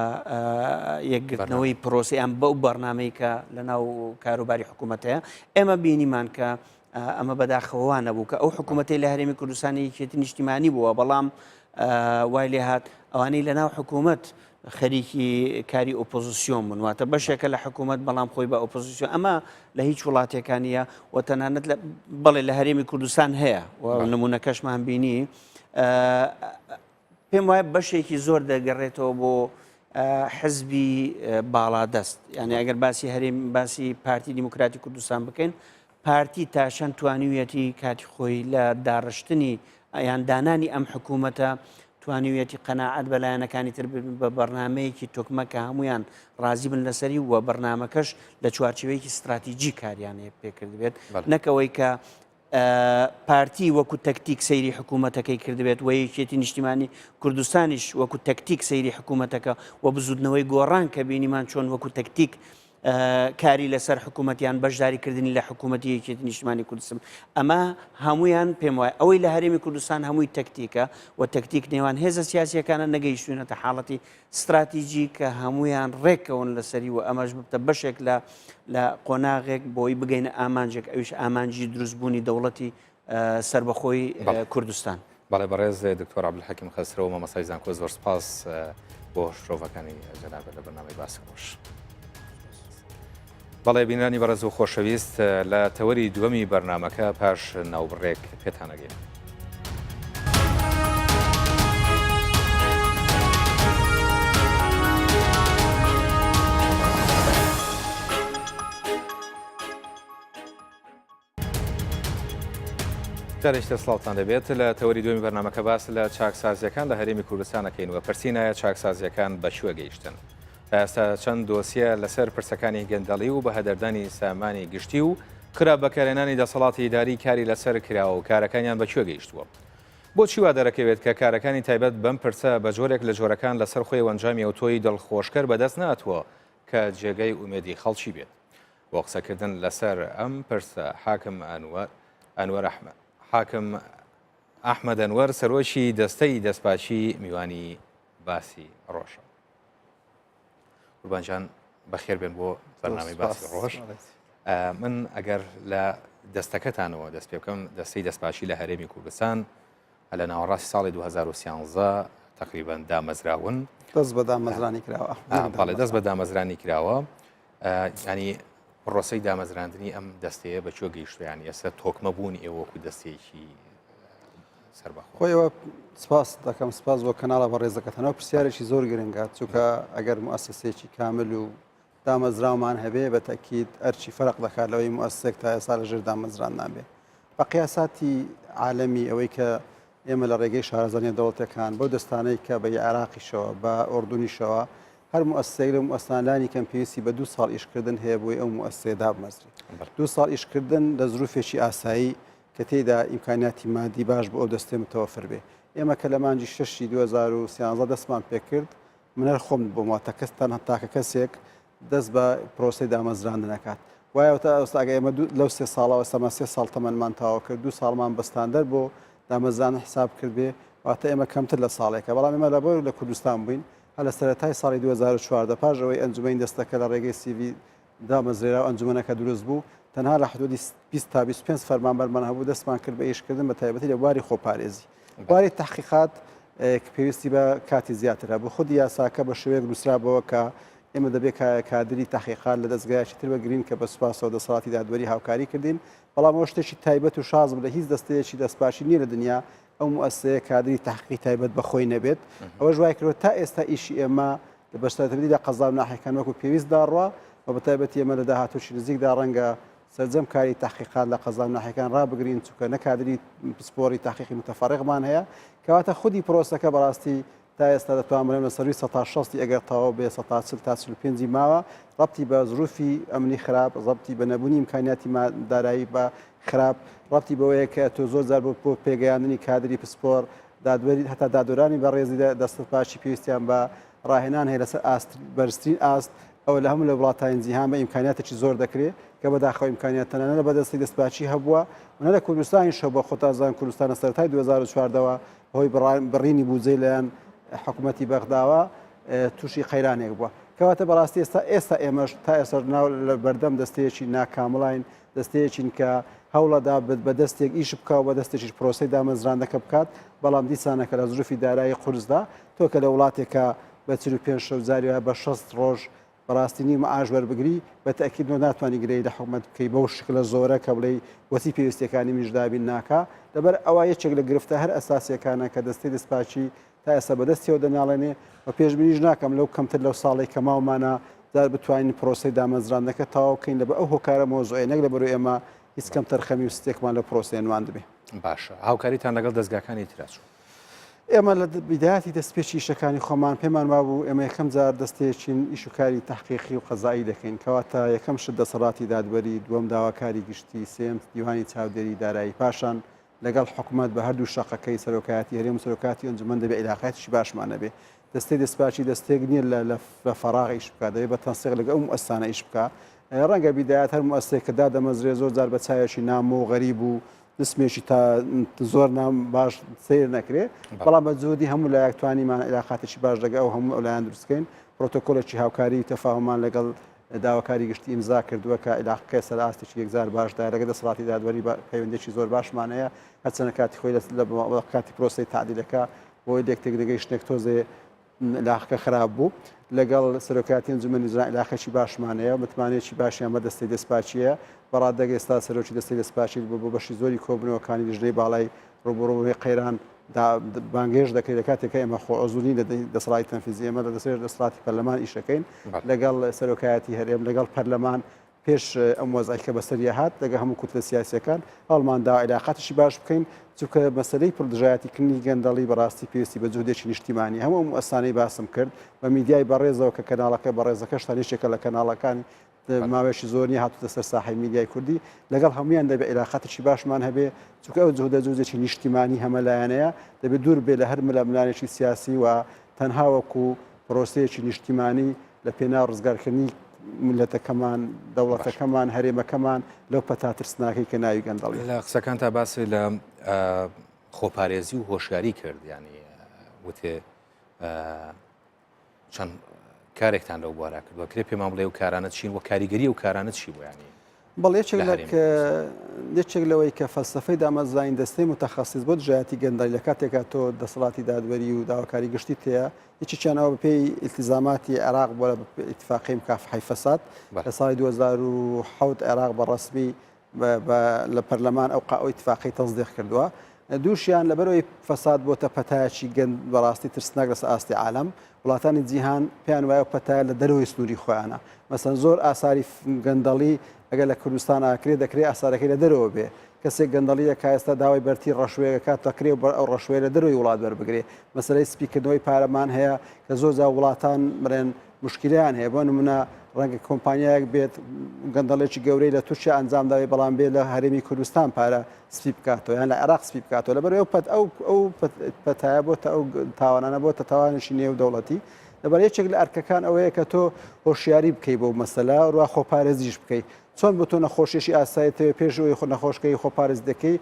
یەکگرتنەوەی پرۆسی ئەم بەو بەرنمەی کە لە ناو کاروباری حکوومەت هەیە ئێمە بینیمان کە ئەمە بەداخەوە نەبوو کە ئەو حکوومەتی لە هەرێمی کوردستانی یەکێتی نیشتیمانی بووە بەڵام وای لێ هات ئەوانەی لە ناو حکوومەت خەریکی کاری ئۆپۆزیسیۆن بوون واتە بەشێکە لە حکوومەت بەڵام خۆی بە ئۆپۆزیسیۆن ئەمە لە هیچ وڵاتێکان نییە و تەنانەت بەڵێ لە هەرێمی کوردستان هەیە و نمونەکەشمان بینی پێم وایە بەشێکی زۆر دەگەڕێتەوە بۆ حزبی باڵادەست یعنی ئەگەر باسی هەرێم باسی پارتی دیموکراتی کوردستان بکەین پارتی تا چەند توانیویەتی کاتی خۆی لە داڕشتنی یان دانانی ئەم حکوومەتە توانیویەتی قەناعەت بە لایەنەکانی تر بە بەرنامەیەکی تۆکمە کە هەمویان ڕازی بن لەسەری و بەرنامەکەش لە چوارچێوەیەکی ستراتیجی کاریان پێکردبێت نەکەوەی کە پارتی وەکو تەکتیک سەیری حکوومەتەکەی کردبێت و یەکێتی نیشتیمانی کوردستانیش وەکو تەکتیک سەیری حکوومەتەکە و بزودنەوەی گۆڕان کە بینیمان چۆن وەکو تەکتیک کاری لەسەر حکوومەت یان بەشداریکردنی لە حکوومەتی یەکێتی نیشتمانی کوردستان ئەمە هەمویان پێم وایە ئەوەی لە هەرێمی کوردستان هەمووی تەکتیکە و تەکتیک نێوان هێزە سیاسیەکانە نەگەیشتوینەتە حاڵەتی ستراتیجی کە هەمویان ڕێککەون لەسەری و ئەمەش ببتە بەشێک لە لە قۆناغێک بۆی بگەینە ئامانجێک ئەویش ئامانجی دروستبوونی دەوڵەتی سەربەخۆی کوردستان. بەڵێ بەڕێز دکتۆر عەبدولحەکیم خەسرەو مامۆستای زانکۆ زۆر سپاس بۆ شرۆڤەکانی جەنابت لە بەرنامەی باسی ڕۆژ. بەڵێ بینرانی بەڕێز و خۆشەویست لە تەوەری دووەمی بەرنامەکە پاش ناوبڕێک پێتانەگەین. جارێکی تر سڵاوتان لێبێت لە تەوەری دووەمی بەرنامەکە باس لە چاکسازیەکان لە هەرێمی کوردستان ئەکەین و پرسین ئایا چاکسازیەکان بە کوێ گەیشتن تا ئێستا چەند دۆسیە لەسەر پرسەکانی گەندەڵی و بەهەدەردانی سامانی گشتی و خراپ بەکارهێنانی دەسەڵاتی ئیداری کاری لەسەر کراوە و کارەکانیان بە کوێ گەیشتووە بۆچی وا دەرەکەوێت کە کارەکانی تایبەت بەم پرسە بە جۆرێک لە جۆرەکان لەسەر خۆی ئەنجامی ئەوتۆی دڵخۆشکەر بەدەست ناتوە کە جێگەی ئومێدی خەڵکی بێت بۆ قسەکردن لەسەر ئەم پرسە حاکم ئەنوەر ئەنوەر ئەحمەد حاکم ئەحمەد ئەنوەر سەرۆکی دەستەی دەستپاکی میوانی باسی ڕۆژە. قوربانجان بەخێر بێن بۆ بەرنامەی باسی ڕۆژ. من ئەگەر لە دەستەکەتانەوە دەست پێ بکەم دەستەی دەستپاکی لە هەرێمی کوردستان لە ناوەڕاستی ساڵی 2013 تقریبان دامەزراون دەست بە دامەزرانی کراوە بەڵێ دەست بە دامەزرانی کراوە ینی پرۆسەی دامەزراندنی ئەم دەستەیە بە کوێ گەیشتووە یانی ئێستا تۆکمە بوونی ئێوە وەکو دەستەیەکی سەربەخۆ؟ خۆیەوە سپاس دەکەم سپاس بۆ کەناڵە بەڕێزەکەتەنەوە پرسیارێکی زۆر گرنگە چونکە ئەگەر موسسەیەکی کامل و دامەزراومان هەبێ بە تەکید ئەرچی فەرق دەکات لەوەی موسسێک تا ئێستا لەژێر دامەزران نابێ بە قیاساتی عالەمی ئەوەی کە ئێمە لە ڕێگەی شارەزا نێودەوڵەتیەکان بەو دەستانەی کە بە عێراقیشەوە بە ئۆردونیشەوە هەر موئەسسەیەک لەو موئەسسانە لانی کەم پێویستی بە دوو ساڵ ئیشکردن هەیە بۆی ئەو موئەسسەیە دابمەزرێت دوو ساڵ ئیشکردن لە زروفێکی ئاسایی کە تێیدا ئیمکانیاتی مادی باش بۆ ئەو دەستەیە متەوەفر بێ ئێمە کە لە مانگی شەشی 2013 دەستمان پێکرد من هەر خۆم بووم واتە کەس تەنها تاکە کەسێک. دەست بە پرۆسەی دامەزراندن ئەکات. وایە تا ئێستا ئەگەر ئێمە لەو سێ ساڵەوە ئێستا ئەمە سێ ساڵ تەمەنمان تەواو کرد، دوو ساڵمان بە ستاندەر بۆ دامەزراندن حساب کردبێ، واتە ئێمە کەمتر لە ساڵێکە. بەڵام ئێمە لەبەر لە کوردستان بووین، هەر لە سەرەتای ساڵی 2014 پاش ئەوەی ئەنجومەنی دەستەکە لە ڕێگەی سیڤی دامەزرێرا و ئەنجومەنەکە دروست بوو، تەنها لە حدودی 20 تا 25 فەرمانبەرمان هەبوو، دەستمان کرد بە ئیشکردن بە تایبەتی لە بواری خۆپارێزی. بواری تەحقیقات پێویستی بە کاتی زیاتر هەبوو. خودی یاساکە بە شێوەیەک نووسرابەوە کە ئێمە دەبێت کادری تەحقیقات لە دەزگایەکی تر وەرگرین کە بە سوپاسەوە دەسەڵاتی دادوەری هاوکاری کردین، بەڵام ئەوە شتێکی تایبەت و شاز بوو لە هیچ دەستەیەکی دەستپاکی نییە لە دنیا ئەو موئەسسەیە کادری تەحقیقی تایبەت بە خۆی نەبێت، ئەوەش وای کردووە تا ئێستا ئیشی ئێمە لە بەشدارتبدی لە قەزا و ناحیەکان وەکو پێویست داڕوا و بە تایبەتی ئێمە لە داهاتووشی نزیکدا ڕەنگە سەرجەم کاری تەحقیقات لە قەزا و ناحیەکان ڕابگرین چونکە نە کادری پسپۆڕی تەحقیقی متەفەڕیغمان هەیە کەواتە خودی پرۆسەکە بەڕاستی تا ئێستا دەتوانم بڵێم لە سەرووی سەتا شەستی ئەگەر تەواو بێ سەتا چل تا 45 ی ماوە ڕەبتی بە زروفی ئەمنی خراپ ڕەبتی بە نەبوونی ئیمکانیاتی دارایی بە خراپ ڕەبتی بەوەیە کە تۆ زۆر جار بۆ پێگەیاندنی کادری پسپۆر دادوەری هەتا دادوەرانی بەڕێزی دەستپاکی پێویستیان بە ڕاهێنان هەیە لەسەر ئاست بەرزترین ئاست ئەوە لە هەموو لە وڵاتانی جیهان بە ئیمکانیاتێکی زۆر دەکرێت کە بەداخەوە ئیمکانیات تەنانە لە بەدەستی دەستپاکی هەبووە و نە لە کوردستانیش هەبووە خۆتان زان کوردستان لە سەرەتای 2014ەوە هۆی بڕینی بودجەی لایەن حکوومەتی بەغداوە تووشی قەیرانێک بووە کەواتە بەڕاستی ئێستا ئێستا ئێمەش تا ئێستا ناو لە بەردەم دەستەیەکی ناکامڵین دەستەیەکین کە هەوڵەدا بە دەستێک ئیش بکا و بە دەستێکیش پرۆسەی دامەزراندەکە بکات، بەڵام دیسانەکە لە زروفی دارایی قورسدا تۆ کە لە وڵاتێکا بە 45 شەو جاری وایە بە 60 ڕۆژ بەڕاستی نیو معاش وەربگری بە تەئکید تۆ ناتوانی گلەیی لە حکومەت بکەی بەو شکلە زۆرە کە بڵێی بۆچی پێویستیەکانی منیش دابین ناکا لەبەر ئەوە یەکێک لە گرفتە هەر ئەساسیەکانە کە دەستەی دەستپاکی تا ئێستا بەدەستیەوە دەناڵێنێ و پێشبینیش ناکەم لەو کەمتر لەو ساڵەی کە ماومانە جار بتوانین پرۆسەی دامەزراندنەکە تەواو بکەین لەبەر ئەو هۆکارە مەوزوعەیە نەک لەبەرو ئێمە هیچ کەمتەرخەمی و ستێکمان لەو پرۆسەیە نواندبێ. باشە هاوکاریتان لەگەڵ دەزگاکانی ترا چۆن؟ ئێمە لە بیدایەتی دەستپێکی ئیشەکانی خۆمان پێمان وابوو ئێمە یەکەم جار دەستەیەکین ئیش و کاری تەحقیقی و قەزایی دەکەین کەواتە یەکەم شت دەسەڵاتی دادوەری دووەم داواکاری گشتی سێیەم دیوانی چاودێری دارایی پاشان لەگەڵ حکومەت بە هەردوو شەقەکەی سەرۆکایەتی هەرێم و سەرۆکایەتی ئەنجومەن دەبێ عیلاقاتیشی باشمان هەبێ. دەستەی دەستپاکی دەستەیەک نییە لە لە فەراغ ئیش بکات، دەبێ بە تەنسیق لەگەڵ ئەو موئەسسانە ئیش بکا. ڕەنگە بیدایەت هەر موئەسسەیەک کە دادەمەزرێ زۆر جار بە چاوێکی نامۆ و غەریب و جسمێکی تا زۆر نام باش سەیر نەکرێ، بەڵام بە جوودی هەموو لایەک توانیمان عیلاقاتێکی باش لەگەڵ ئەو هەموو لایەن دروست بکەین. پرۆتۆکۆلێکی هاوکاری و تەفاهوممان لەگەڵ داواکاری گشتی ئیمزا کردووە کە عیلاقەکە ئێستا لە ئاستێکی یەکجار باشدایە، لەگەڵ دەسەڵاتی دادوەری پەیوەندییەکی زۆر باشمان هەیە، هەرچەندە کاتی خۆی لە کاتی پرۆسەی تەعدیلەکە بۆی لێک تێکنەگەیشتنێک تۆزێ عیلاقەکە خراپ بوو، لەگەڵ سەرۆکایەتی ئەنجومەنی وزرا عیلاقێکی باشمان هەیە، متمانەیەکی باشیان بە دەستەی دەستپاکییە، بە ڕادەک ئێستا سەرۆکی دەستەی دەستپاکی بۆ بەشی زۆری کۆبوونەوەکانی لیژنەی باڵای ڕووبەڕووبوونەوەی قەیران دا بانگهێشت دەکرێت لە کاتێک کە ئێمە خۆ عضو نین لە دەسەڵاتی تەنفیزی ئێمە لە دەسەر دەسەڵاتی پەرلەمان ئیشەکەین لەگەڵ سەرۆکایەتی هەرێم لەگەڵ پەرلەمان پێش ئەم وەزعی کە بەسەریە هات لەگە هەموو کوتلە سیاسیەکان هەڵمان دا عیلاقاتیشی باش بکەین چونکە مەسەلەی پڕدژایەتیکردنی گەندەڵی بەڕاستی پێویستی بە جوهدێکی نیشتیمانی هەموو ئەم ئەسانەی باسم کرد بە میدیای بەڕێزەوە کە کەناڵەکە بەڕێزەکەشتان یەکێکە لە کەناڵەکانی ماوەیەکی زۆر نیە هاتوتە سەر ساحەی میدیای کوردی لەگەڵ هەمویان دەبێ عیلاقاتێکی باشمان هەبێ چونکە ئەو جوهدە جوهدێکی نیشتیمانی هەمەلایەنەیە دەبێ دوور بێ لە هەر ململانێکی سیاسی و تەنها وەکو پرۆسەیەکی نیشتیمانی لە پێناو ڕزگارکردنی میللەتەکەمان دەوڵەتەکەمان هەرێمەکەمان لەو پەتا ترسناکەی کە ناوی گەندەڵیە. لە قسەکانتا باسی لە خۆپارێزی و هۆشیاری کرد یانی وتێ چەند کارێکتان لەو بوارە کردووە کرێ پێمان بڵێ و کارانە چین و کاریگەری و کارانە چی بوو ینی بەڵێ یەکێک لە یەکێک لەوەی کە فەلسفەی دامەزراین دەستەی متەخەسیس بۆ دژایەتی گەندەڵی لە کاتێکا تۆ دەسەڵاتی دادوەری و داواکاری گشتی تەیە یەکێکیان ئەوە بەپێی ئیلتیزاماتی عێراق بۆ لە ئیتفاقی مکافحەی فەساد لە ساڵی 2007 عێراق بە ڕەسمی لە پەرلەمان ئەو قا ئەو ئیتفاقەی تەسدیق کردووە. دووشیان لەبەرئەوەی فەساد بۆتە پەتایەکی گەند بەڕاستی ترسناک لەسەر ئاستی عالەم، وڵاتانی جیهان پێیان وایە ئەو پەتایە لە دەرەوەی سنووری خۆیانە. مەسەن زۆر ئاساری گەندەڵی ئەگەر لە کوردستان ئاکرێ دەکرێ ئاسارەکەی لە دەرەوە بێ. کەسێک گەندەڵی دەکا ئێستا داوای بەرتیل ڕەشوەیەک ئەکات دەکرێ ئەو ڕەشوەیە لە دەرەوەی وڵات وەربگرێ. مەسەلەی سپیکردنەوەی پارەمان هەیە کە زۆر جار وڵاتان بڵێن. مشکلیان هەیە بۆ نمونە ڕەنگە کۆمپانیایەک بێت گەندەڵێکی گەورەی لە تورکیا ئەنجام داوی بەڵام بێ لە هەرێمی کوردستان پارە سپی بکاتەوە یان لە عێراق سپی بکاتەوە لەبەر ئەو پەت ئەو ئەو پەتایە بۆتە ئەو تاوانانە بۆتە تاوانێکی نێو دەوڵەتی لەبەر یەکێک لە ئەرکەکان ئەوەیە کە تۆ هۆشیاری بکەی بۆ مەسەلە ڕوا خۆپارێزیش بکەی چۆن بۆ تۆ نەخۆشیێکی ئاسایی تەوێ پێش ئەوەی خۆ نەخۆشکەی خۆپارێز دەکەی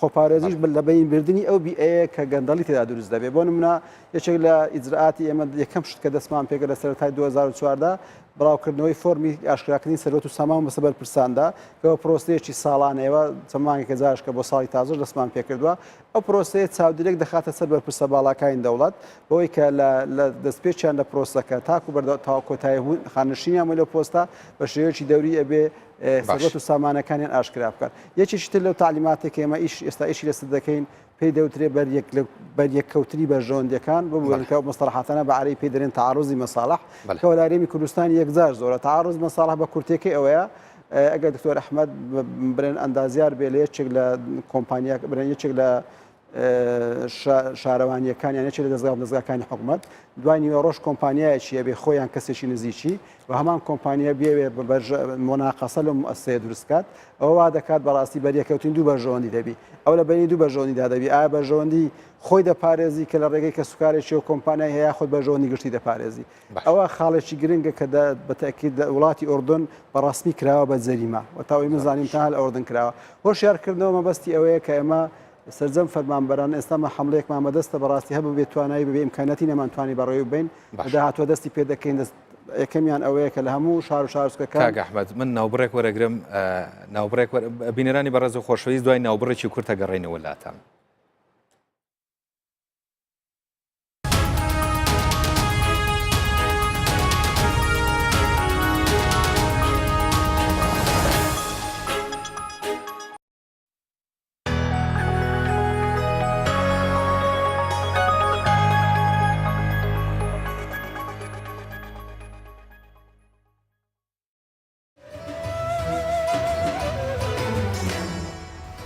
خۆپارێزیش لە بەین بردنی ئەو بیئەیە کە گەندەڵی تێدا دروست دەبێت بۆ نمونە یەکێک لە ئیجرئاتی ئێمە یەکەم شت کە دەستمان پێکرد لە سەرەتای 2014 بڵاوکردنەوەی فۆرمی ئاشکراکردنی سەروەت و سامان بەسەر بەرپرساندا کەەوە پرۆسەیەکی ساڵانەیەوە چەند مانگێکە جارش کە بۆ ساڵی تازەش دەستمان پێکردووە ئەو پرۆسەیە چاودێرێک دەخاتە سەر بەرپرسە باڵاکانی دەوڵەت بەوەی کە لە دەستپێکیان لە پرۆسەکە تاکو بەردە تا کۆتایی بوون خانەنشینیان بوو لەو پۆستە بە شێوەیەکی دەوری ئەبێ سەروەت و سامانەکانیان ئاشکرا بکات یەکێکی تر لەو تەعلیماتێک کە ئێمە ئیش ئێستا ئیشی لەسەر دەکەین پێی دەوترێ بەریەککەوتنی بەرژەوەندیەکان ببورن کە ئەو مستەڵەحاتانە بە عەرەبی پێی دەرێن تعارضی مصالح کە لە هەرێمی کوردستان یەکجار زۆرە تعارض مصالح بە کورتێکەی ئەوەیە ئەگەر دکتۆر ئەحمەد برێن ئەندازیار بێ لە یەکێک لە کۆمپانیا برێن یەکێک لە شارەوانیەکان یان یەکێک لە دەزگا و دەزگاکانی حکومەت دوای نیوەڕۆژ کۆمپانیایەکی ئەبێ خۆیان کەسێکی نزیکی و هەمان کۆمپانیا بێوێ مۆناقەسە لەو موسسەیە دروست کات ئەوە وا دەکات بەڕاستی بەریەکەوتین دوو بەرژەوەندی دەبی ئەو لە بەینی دوو بەرژەوەندیدا دەبی ئایا بەرژەوەندی خۆی دەپارێزی کە لە ڕێگەی کەسوکارێکی و کۆمپانیای هەیە خۆت بەرژەوەندی گشتی دەپارێزی ئەوە خاڵێکی گرنگە کە بە تەئکید لە وڵاتی ئوردن بە ڕەسمی کراوە بە جەریمە و تا ئەوەی من زانیم تەنها لە ئوردن کراوە. هۆشیارکردنەوە مەبەستی ئەوەیە کە ئێمە سەرجەم فەرمانبەران ئێستا مە حەملەیەکمان بەدەستە بەڕاستی هەبوو بێ توانایی بێ ئیمکانیاتی نەمانتوانی بەڕێوەی ببەین لە داهاتووە دەستی پێ دەکەین دەست یەکەمیان ئەوەیە کە لە هەموو شار و شارۆچکەکان کاک ئەحمەد من ناوبڕێک وەرەگرم ناوبڕێک بینەرانی بەڕێز و خۆشەویست دوای ناوبڕێکی کورتە گەڕێینەوە لاتان.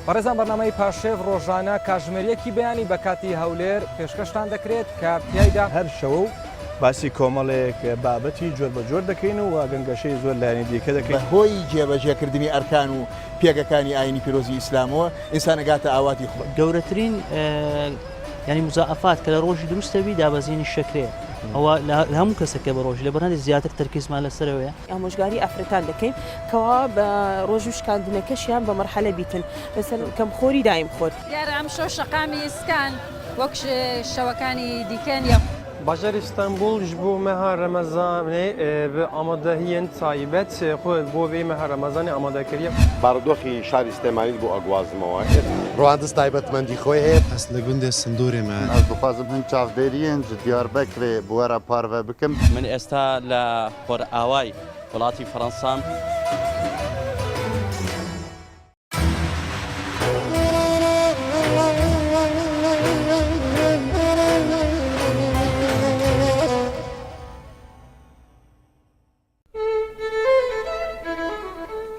بەڕێزان بەرنامەی پارشێو ڕۆژانە کاتژمێر یەکی بەیانی بە کاتی هەولێر پێشکەشتان دەکرێت کە تیایدا هەر شەوە و باسی کۆمەڵێک بابەتی جۆر بە جۆر دەکەین و گەنگەشەی زۆر لایەنی دیکە دەکەین. بە هۆی جێبەجێکردنی ئەرکان و پێگەکانی ئایینی پیرۆزی ئیسلامەوە ئینسان ئەگاتە ئاواتی خۆی. گەورەترین یانی مزاعەفات کە لە ڕۆژی دروست دەبی دابەزینی شەکرەیە ئەوە لە هەموو کەسەکە بە ڕۆژی لەبەر هەندێک زیاتر تەرکیزمان لەسەرەوەیە. ئامۆژگاری ئافرەتان دەکەین کەوا بە ڕۆژوو شکاندنەکەشیان بە مەرحەلە بیتن مەسەلەن کەم خۆری دایم خۆر. دیارە ئەمشەو شەقامی ئیسکان وەک شەوەکانی دیکە نیە. Bajarê Stenbol ji bo meha Remezanê bi amadehiyên taybet xwe bo vê meha Remezanê amade kiriye. بارودۆخی شاری سلێمانیت بۆ ئەگوازمەوە. ڕواندز تایبەتمەندی خۆی هەیە. Ez li gundê Sindorê me. Ez dixwazim hin çavdêriyên ji Diyarbekirê bi we re parve bikim. من ئێستا لە خۆرئاوای وڵاتی فەرەنسام.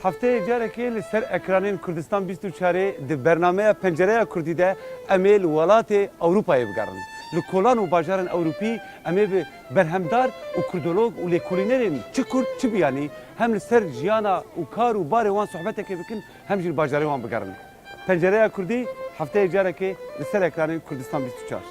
هەفتەیەک جارێکێ li ser ekranên Kurdistan 24ê di bernameya Pencereya Kurdî de em ê li welatê Ewropayê bigerin. Li kolan û bajarên Ewropî em ê bi berhemdar û kurdolog û lêkolînerên çi kurd çi biyanî hem li ser jiyana û kar û barê wan sohbetekê bikin hem jî li bajarê wan bigerin. Pencereya Kurdî hefteyek carekê li ser ekranên Kurdistan 24.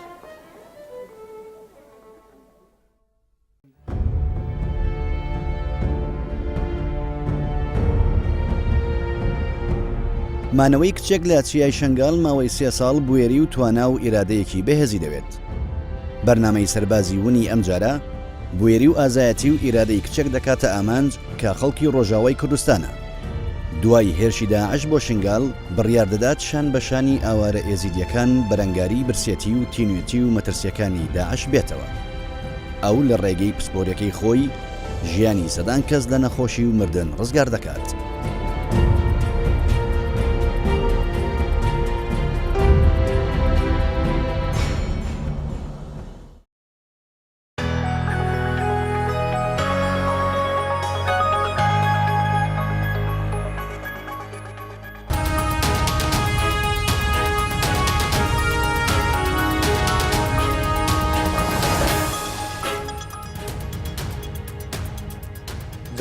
مانەوەی کچێک لە چیای شنگال ماوەی سێ ساڵ بوێری و توانا و ئیرادەیەکی بەهێزی دەوێت. بەرنامەی سەربازی ونی ئەمجارە بوێری و ئازایەتی و ئیرادەی کچێک دەکاتە ئامانج کە خەڵکی ڕۆژاوای کوردستانە. دوای هێرشی داعش بۆ شنگال بڕیار دەدات شان بە شانی ئاوارە ئێزیدیەکان بەرەنگاری برسێتی و تینوێتی و مەترسیەکانی داعش بێتەوە. ئەو لە ڕێگەی پسپۆریەکەی خۆی ژیانی سەدان کەس لە نەخۆشی و مردن ڕزگار دەکات.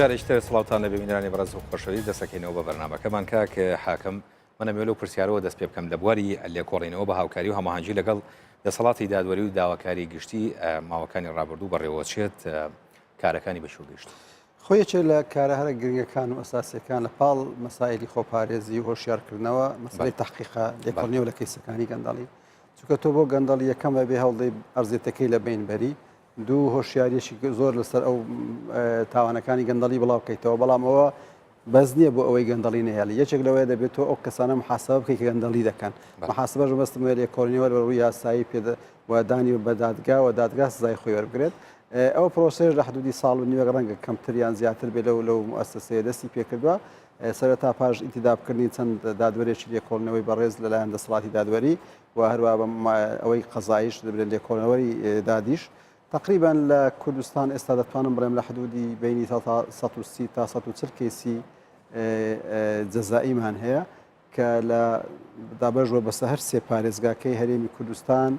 جارێکی تر سڵاوتان لەبێ بینەرانی بەڕێز و خۆشەویست دەسەکەینەوە بە بەرنامەکەمان کاک حاکم من ئەمەوێ لەو پرسیارەوە دەست پێ بکەم لە بواری لێکۆڵینەوە بە هاوکاری و هەماهەنگی لەگەڵ دەسەڵاتی دادوەری و داواکاری گشتی ماوەکانی ڕابردوو بەڕێوەچێت کارەکانی بەشوو گشت. خۆ یەکێ لە کارە هەرە گرنگەکان و ئەساسیەکان لە پاڵ مەسایلی خۆپارێزی و هۆشیارکردنەوە مەسەلەی تەحقیقە لێکۆڵینەوە لە کەیسەکانی گەندەڵی چونکە تۆ بۆ گەندەڵی یەکەم ئەبێ هەوڵدەی ئەرزێتەکەی لە بین بەری دوو هۆشیاریەکی زۆر لەسەر ئەو تاوانەکانی گەندەڵی بڵاو بکەیتەوە بەڵام ئەوە بەس نییە بۆ ئەوەی گەندەڵی نەهێڵی یەکێک لەوەیە دەبێت تۆ ئەو کەسانە محاسبە بکەیت کە گەندەڵی دەکەن محاسبەش مەبەستم وەیە لێکۆڵینەوە لە ڕووی یاسایی پێ و دانی بە دادگا و دادگا سزای خۆی وەربگرێت ئەو پرۆسەیەش لە حدودی ساڵ و نیوێک ڕەنگە کەمتر یان زیاتر بێ لەو لەو موئەسەسەیە دەستی پێکردووە سەرەتا پاش ئینتیدابکردنی چەند دادوەرێکی لێکۆڵینەوەی بەڕێز لەلایەن دەسەڵاتی دادوەری و هەروە ئەوەی قەزاییش دەبێت لێکۆڵینەوەی دادیش تقریبا لە کوردستان ئێستا دەتوانم بڵێم لە حدودی بینی تا 130 تا 140 کەیسی جەزائیمان هەیە کە لە دابەش بووە بەسە هەر سێ پارێزگاکەی هەرێمی کوردستان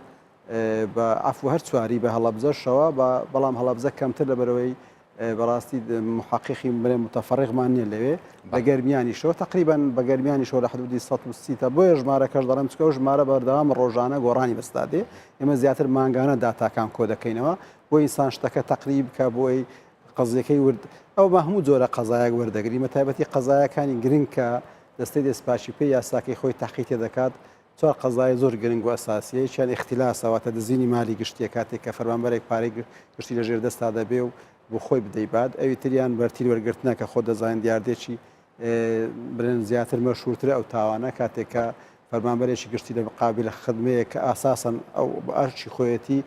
بە عەفو هەر چواری بە هەڵەبجەشەوە بەڵام هەڵەبجە کەمتر لەبەرەوەی بەڕاستی محققی بڵێ متفرغمان نییە لەوێ لە گەرمیانیشەوە تقریبا بە گەرمیانیشەوە لە حدودی 130 تا بۆیە ژمارەکەش دەڵێم چکە و ژمارە بەردەوام ڕۆژانە گۆڕانی بەستا دێ ئێمە زیاتر مانگانە داتاکان کۆ دەکەینەوە بۆ ئینسان شتەکە تەقریب کە بۆی قەزیەکەی ورد ئەو بە هەموو جۆرە قەزایەک وەردەگری مە تایبەتی قەزایەکانی گرنگ کە دەستەی دەستپاکی پێی یاساکەی خۆی تەحقیق تێ دەکات چوار قەزای زۆر گرنگ و ئەساسیە یەکیان ئیختلاسە واتە دزینی مالی گشتیە کاتێک کە فەرمانبەرێک پارەی گشتی لە ژێر دەستا دەبێ و بۆ خۆی بدەیبات ئەوی تریان بەرتیل وەرگرتنە کە خۆت دەزانین دیاردێکی بڵێن زیاتر مەشهورترە ئەو تاوانە کاتێک کە فەرمانبەرێکی گشتی لە مقابل خدمەیەک کە ئاساسەن ئەو ئەرکی خۆیەتی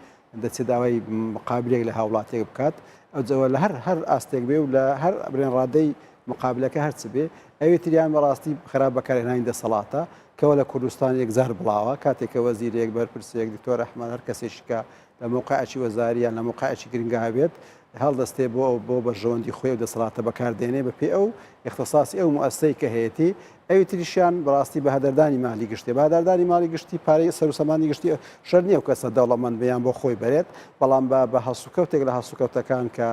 دەچێت داوای مقابلێک لە هاوڵاتیەک بکات ئەوجەوە لە هەر هەر ئاستێک بێ و لە هەر بڵێن ڕادەی مقابلەکە هەرچ بێ ئەوی تریان بەڕاستی خراپ بەکارهێنانی دەسەڵاتە کەەوە لە کوردستان یەکجار بڵاوە کاتێک کە وەزیرێک بەرپرسێک دکتۆر ئەحمەد هەر کەسێکی کە لە موقعێکی وەزاریان لە موقعێکی گرنگا هەبێت هەڵدەستێ بۆ ئەو بۆ بەرژەوەندی خۆی ئەو دەسەڵاتە بەکاردێنێ بە پێی ئەو ئیختساسی ئەو موئەسسەی کە هەیەتی، ئەوی تریشیان بەڕاستی بە هەدەردانی مالی گشتیە، بە هەدەردانی ماڵی گشتی پارەی سەروسەمانی گشتی شەرت نییە ئەو کەسە دەوڵەمەند بێ یان بۆ خۆی بەرێت، بەڵام بە بە هەڵسوکەوتێک لە هەڵسوکەوتەکان کە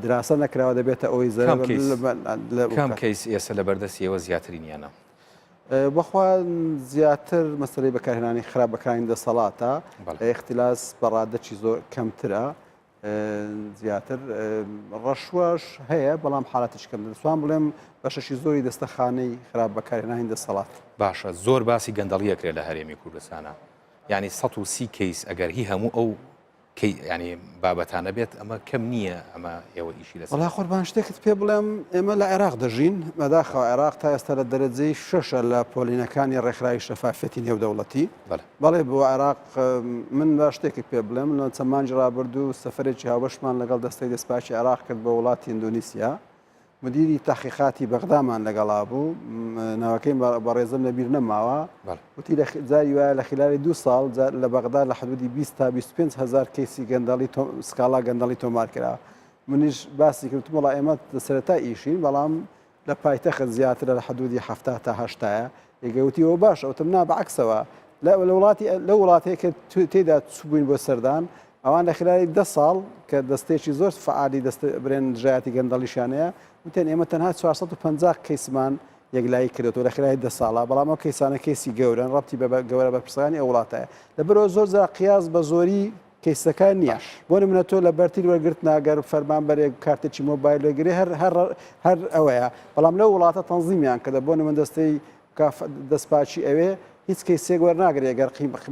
دراسە نەکراوە دەبێتە ئەوەی زەرەر کام کەیس کام کەیس ئێستا لە بەردەستی ئێوە زیاترینیانە؟ بەخوا زیاتر مەسەلەی بەکارهێنانی خراپ بەکارهێنانی دەسەڵاتە، ئیختلاس بە ڕادەکی زۆر کەمترە، زیاتر ڕەشوەش هەیە بەڵام حالەتیش کەم دەتوان بڵێم بەشەشی زۆری دەستەخانەی خراپ بەکارهێنانی دەسەڵات. باشە زۆر باسی گەندەڵی ئەکرێت لە هەرێمی کوردستانا یعنی 130 کەیس ئەگەر هی هەموو ئەو کەی ینی بابەتانە بێت ئەمە کەم نییە ئەمە ئێوە ئیشی لەسەر وەڵا قوربان شتێکت پێ بڵێم ئێمە لە عێراق دەژین بەداخەوە عێراق تا ئێستا لە دەرەجەی شەشە لە پۆلینەکانی ڕێکخراوی شەفافیەتی نێودەوڵەتی بەڵێ بۆ عێراق من با شتێکت پێ بڵێم لە چەند مانگی ڕابردوو سەفەرێکی هاوبەشمان لەگەڵ دەستەی دەستپاکی عێراق کرد بۆ وڵاتی ئیندۆنیسیا مدیری تحقیقاتی بەغدامان لەگەڵا بوو ناوەکەی بەڕێزم لەبیر نەماوە وتی لە جاری وایە لە خلالی دوو ساڵ لە بەغدا لە حدودی 20 تا 25 هزار کەیسی گەندەڵی سکاڵا گەندەڵی تۆمار کرا منیش باسی کردم وڵا ئێمە سەرەتا ئیشین بەڵام لە پایتەخت زیاترە لە حدودی 70 تا هەشتایە ئێگە وتی ئەوە باشە وتم نا بەعکسەوە لە وڵاتی لەو وڵاتەیە کە تێدا چووبووین بۆ سەردان ئەوان لە خلالی دە ساڵ کە دەستێکی زۆر فعالی دەست برێن دژایەتی گەندەڵیشانەیە وتیان ئێمە تەنها 450 کەیسمان یەکلایی کردێتەوە لە خلالی دە ساڵە بەڵام ئەو کەیسانە کەیسی گەورەن ڕەبتی بە گەورە بەرپرسانی ئەو وڵاتەیە لەبەرەوە زۆر جار قیاس بە زۆری کەیسەکان نییە بۆ نمونە تۆ لە بەرتیل وەرگرتنا گەر فەرمانبەرێک کارتێکی مۆبایل وەرگرێ هەر هەر هەر ئەوەیە بەڵام لەو وڵاتە تەنزیمیان کردە بۆ نمونە دەستەی دەستپاکی ئەوێ هیچ کەیسێک وەرناگرێ گەر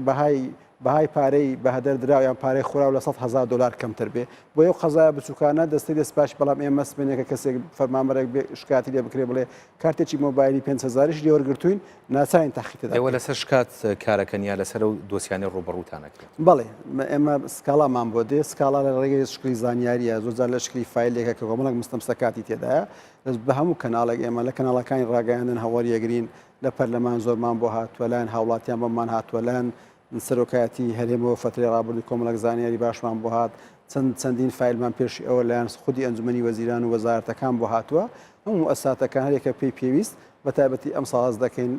بەهای بەهای پارەی بەهەدەر دراو یان پارەی خوراو لە 100 هەزار دلار کەمتر بێ بۆ ئەو قەزایە بچووکانە دەستەی دەستپاکی بەڵام ئێمە سمێنێکە کەسێک فەرمانبەرێک بێ شکاتی لێ بکرێ بڵێ کارتێکی مۆبایلی 5 هەزاریش لێ وەرگرتوین ناچارین تەحقیق تێدا ئێوە لەسەر شکات کارەکەن یا لەسەر ئەو دۆسیانەی ڕووبەڕووتان ئەکرێت؟ بەڵێ ئێمە سکاڵامان بۆ دێ، سکاڵا لە ڕێگەی شکلی زانیارییە، زۆر جار لە شکلی فایلێکە کە کۆمەڵێک مستەمسەکاتی تێدایە، بە هەموو کەناڵێک ئێمە لە کەناڵەکانی ڕاگەیاندن هەوەریەگرین، لە پەرلەمان زۆرمان بۆ هاتووە، لایەن هاوڵاتیان بۆمان هاتووە، لایەن سەرۆکایەتی هەرێمەوە فەترەی ڕابردوو کۆمەڵێک زانیاری باشمان بۆ هات، چەند چەندین فایلمان پێشی ئەوە لایەن خودی ئەنجومەنی وەزیران و وەزارەتەکان بۆ هاتووە، هەموو موئەسساتەکان هەریەکە پێی پێویست بە تایبەتی ئەمساڵ هەست دەکەین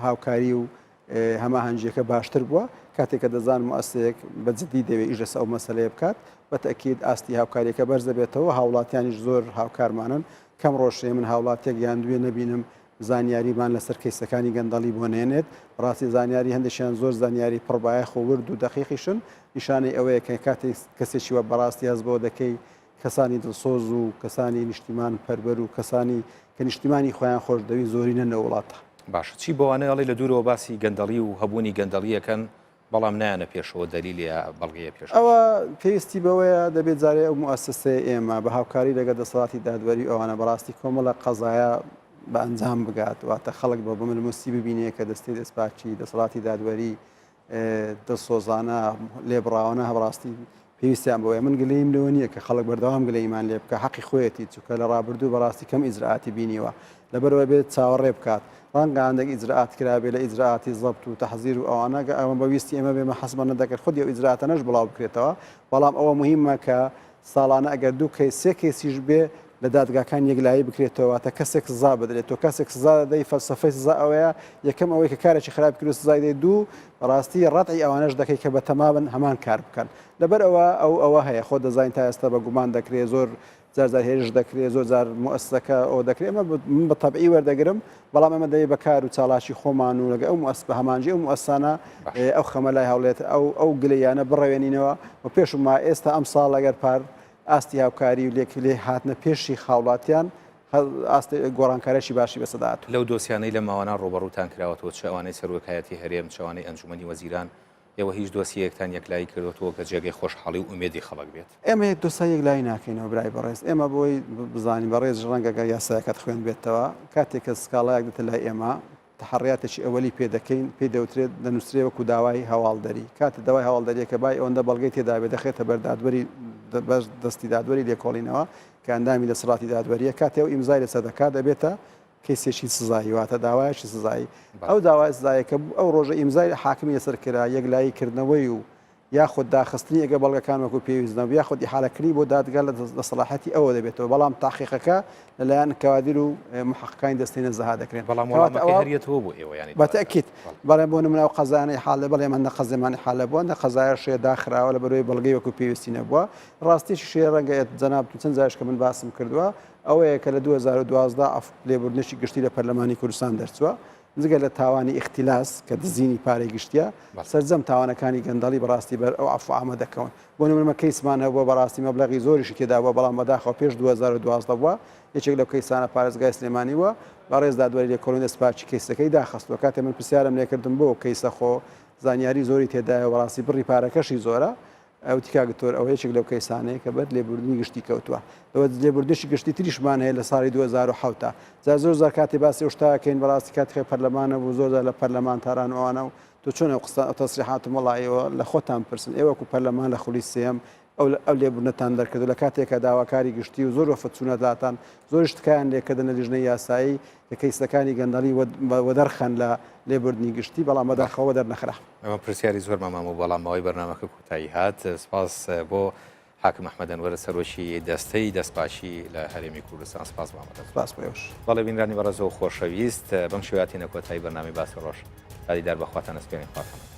هاوکاری و هەماهەنگییەکە باشتر بووە. کاتێک کە دەزان موئەسسەیەک بە جدی دەوێ ئیش لەسەر ئەو مەسەلەیە بکات، بە تەئکید ئاستی هاوکارییەکە بەرز دەبێتەوە، هاوڵاتیانیش زۆر هاوکارمانن، کەم ڕۆژ هەیە من هاوڵاتیەک یان دوێ نەبینم زانیاریمان لەسەر کەیسەکانی گەندەڵی بۆ نێنێت، بەڕاستی زانیاری هەندێکیان زۆر زانیاری پڕ بایەخ و ورد و دەقیقیشن، نیشانەی ئەوەیە کە کاتێک کەسێکی وا بەڕاستی هەست بەوە دەکەی کەسانی دڵسۆز و کەسانی نیشتیمان پەروەر و کەسانی کە نیشتیمانی خۆیان خۆش دەوی زۆرینەن لەو وڵاتە. باشە چی بەوانە ئەڵێی لە دوورەوە باسی گەندەڵی و هەبوونی گەندەڵی ئەکەن بەڵام نایەنە پێشەوە دەلیل یا بەڵگەیە پێشکەش. ئەوە پێویستی بەوەیە دەبێت جارێ ئەو موئەسەسەیە ئێمە بە هاوکاری لەگەڵ دەسەڵاتی دادوەری و ئەوانە بەڕاستی کۆمەڵە قەزایا بە ئەنجام بگات واتە خەڵک بە بەملموسی ببینێ کە دەستەی دەستپاکی دەسەڵاتی دادوەری دڵسۆزانە لێبڕاوانە بەڕاستی پێویستیان بەوەیە من گلەییم لەوە نییە کە خەڵک بەردەوام گلەییمان لێ بکە حەقی خۆیەتی چونکە لە ڕابردوو بەڕاستی کەم ئیجرئاتی بینیوە لەبەرئەوە بێت چاوەڕێ بکات ڕەنگە هەندێک ئیجرئات کرابێ لە ئیجرئاتی زەبت و تەحزیر و ئەوانە گە ئەوە بە ویستی ئێمە بێ مە حەزمان نەدەکرد خودی ئەو ئیجرئاتانەش بڵاو بکرێتەوە بەڵام ئەوە مهمە کە ساڵانە ئەگەر دوو کەیس سێ کەیسیش بێ لە دادگاکان یەکلایی بکرێتەوە واتە کەسێک سزا بدرێت تۆ کەسێک سزا دەدەی فەلسەفەی سزا ئەوەیە یەکەم ئەوەی کە کارێکی خراپ کرد و سزای دەی دوو بەڕاستی ڕەتعی ئەوانەش دەکەی کە بەتەمابن هەمان کار بکەن لەبەر ئەوە ئەو ئەوە هەیە خۆ دەزانین تا ئێستا بە گومان دەکرێ زۆر جار جار هێرش دەکرێ زۆر جار موئەسسەکە ئەوە دەکرێ ئەمە من بە تەبعی وەردەگرم بەڵام ئەمە دەبێ بە کار و چالاکی خۆمان و لەگە ئەو موئەس بە هەمانجی ئەو موئەسسانە ئەو خەمە لای هاوڵێت ئەو ئەو گلەیانە بڕەوێنینەوە و پێشم ما ئێستا ئەم ساڵ ئەگەر پار ئاستی هاوکاری و لێک لێ هاتنە پێشی هاوڵاتیان ئاست گۆڕانکارێکی باشی بەسەدا هاتوو. لەو دۆسیانەی لەم ماوانە ڕووبەڕووتان کراوەتەوە چ ئەوانەی سەرۆکایەتی هەرێم چ ئەوانەی ئەنجومەنی وەزیران ئێوە هیچ دۆسیەیەکتان یەکلایی کردۆتەوە کە جێگەی خۆشحاڵی و ئومێدی خەڵک بێت؟ ئێمە یەک دۆسیە یەکلایی ناکەینەوە برای بەڕێز، ئێمە بۆی بزانین بەڕێزیش ڕەنگە گەر یاسایەکەت خوێندبێتەوە، کاتێک کە سکاڵایەک دێتە لای ئێمە تەحەڕیاتێکی ئەوەلی پێ دەکەین، پێی دەوترێت دەنووسرێ وەکو داوای هەواڵدەری، کاتێ داوای هەواڵدەرییەکە بای ئەوەندە بەڵگەی تێدابێ دەخرێتە بەر دادوەری بەر دەستی دادوەری لێکۆڵینەوە کە ئەندامی دەسەڵاتی دادوەرییە، کاتێ ئەو ئیمزای لەسەر دەکات دەبێتە کەیسێکی سزایی واتە داوایەکی سزایی ئەو داوای سزایە کە ئەو ڕۆژە ئیمزای حاکمی لەسەر کرا یەکلایی کردنەوەی و یاخود داخستنی ئەگە بەڵگەکان وەکو پێویست نەبوو یاخود ئیحالەکردنی بۆ دادگا لە دەسەڵاحەتی ئەوە دەبێتەوە بەڵام تاقیقەکە لەلایەن کەوادیر و محققانی دەستەی نەزەها دەکرێن بەڵام وەڵامەکەی هەر یەتەوە بۆ ئێوە یانی بەتەکید بەڵێ بۆ نمونە ئەو قەزانەی حاڵە بەڵێ ئەمە قەزێمانی حالە بووە نە قەزایە شێ داخراوە لە بەرەوەی بەڵگەی وەکو پێویستی نەبووە ڕاستیشی شێ ڕەنگە جەنابتون چەند جاریش کە من باسم کردووە ئەوەیە کە لە 2012 عەفو لێبوردنێکی گشتی لە پەرلەمانی کوردستان دەرچووە، جگە لە تاوانی ئیختیلاس کە دزینی پارەی گشتیە، سەرجەم تاوانەکانی گەندەڵی بەڕاستی بەر ئەو عەفو عامە دەکەون. بۆ نمونە کەیسمان هەبووە بەڕاستی مەبلەغی زۆریشی تێدا بووە بەڵام بەداخەوە پێش 2012 بووە، یەکێک لەو کەیسانە پارێزگای سلێمانی بووە، بەڕێز دادوەری لێکۆڵینەوە دەستپاکی کەیسەکەی داخستووە، کاتێ من پرسیارم لێکردن بۆ کەیسە خۆ زانیاری زۆری تێدایە و بەڕاستی بڕی پارەکەشی زۆرە، وتی کاک دکتۆر ئەوە یەکێک لەو کەیسانەیە کە بەر لێبوردنی گشتی کەوتووە. لەوە لێبوردنێکی گشتی تریشمان هەیە لە ساڵی 2007 تا. جا زۆر جار کاتێ باسی ئەو شتە ئەکەین بەڕاستی کاتی خۆی پەرلەمانە بوو زۆر جار لە پەرلەمانتاران و ئەوانە و تۆ چۆن ئەو قسە ئەو تەسریحاتم وەڵا ئێوە لە خۆتان بپرسن ئێوە وەکوو پەرلەمان لە خولی سێیەم ئەو ئەو لێبوردنەتان دەرکردو لە کاتێکا داواکاری گشتی و زۆر وەفد چوونە لاتان زۆریش تکایان لێکردن لە لیژنەی یاسایی کە کەیسەکانی گەندەڵی وەدەرخەن لە لێبوردنی گشتی بەڵام بەداخەوە وەدەرنەخرا. ئەمە پرسیاری زۆرمان ماموو بەڵام ماوەی بەرنامەکە کۆتایی هات سپاس بۆ حاکم ئەحمەد ئەنوەر سەرۆکی دەستەی دەستپاکی لە هەرێمی کوردستان سپاس بۆ ئامادە سپاس بۆ ئێوەش. بەڵێ بینرانی بەڕێز و خۆشەویست بەم شێوەیە هاتینە کۆتایی بەرنامەی باسی ڕۆژ تا دیدار بە خواتان ئەسپێرین خواتان لەگەڵ.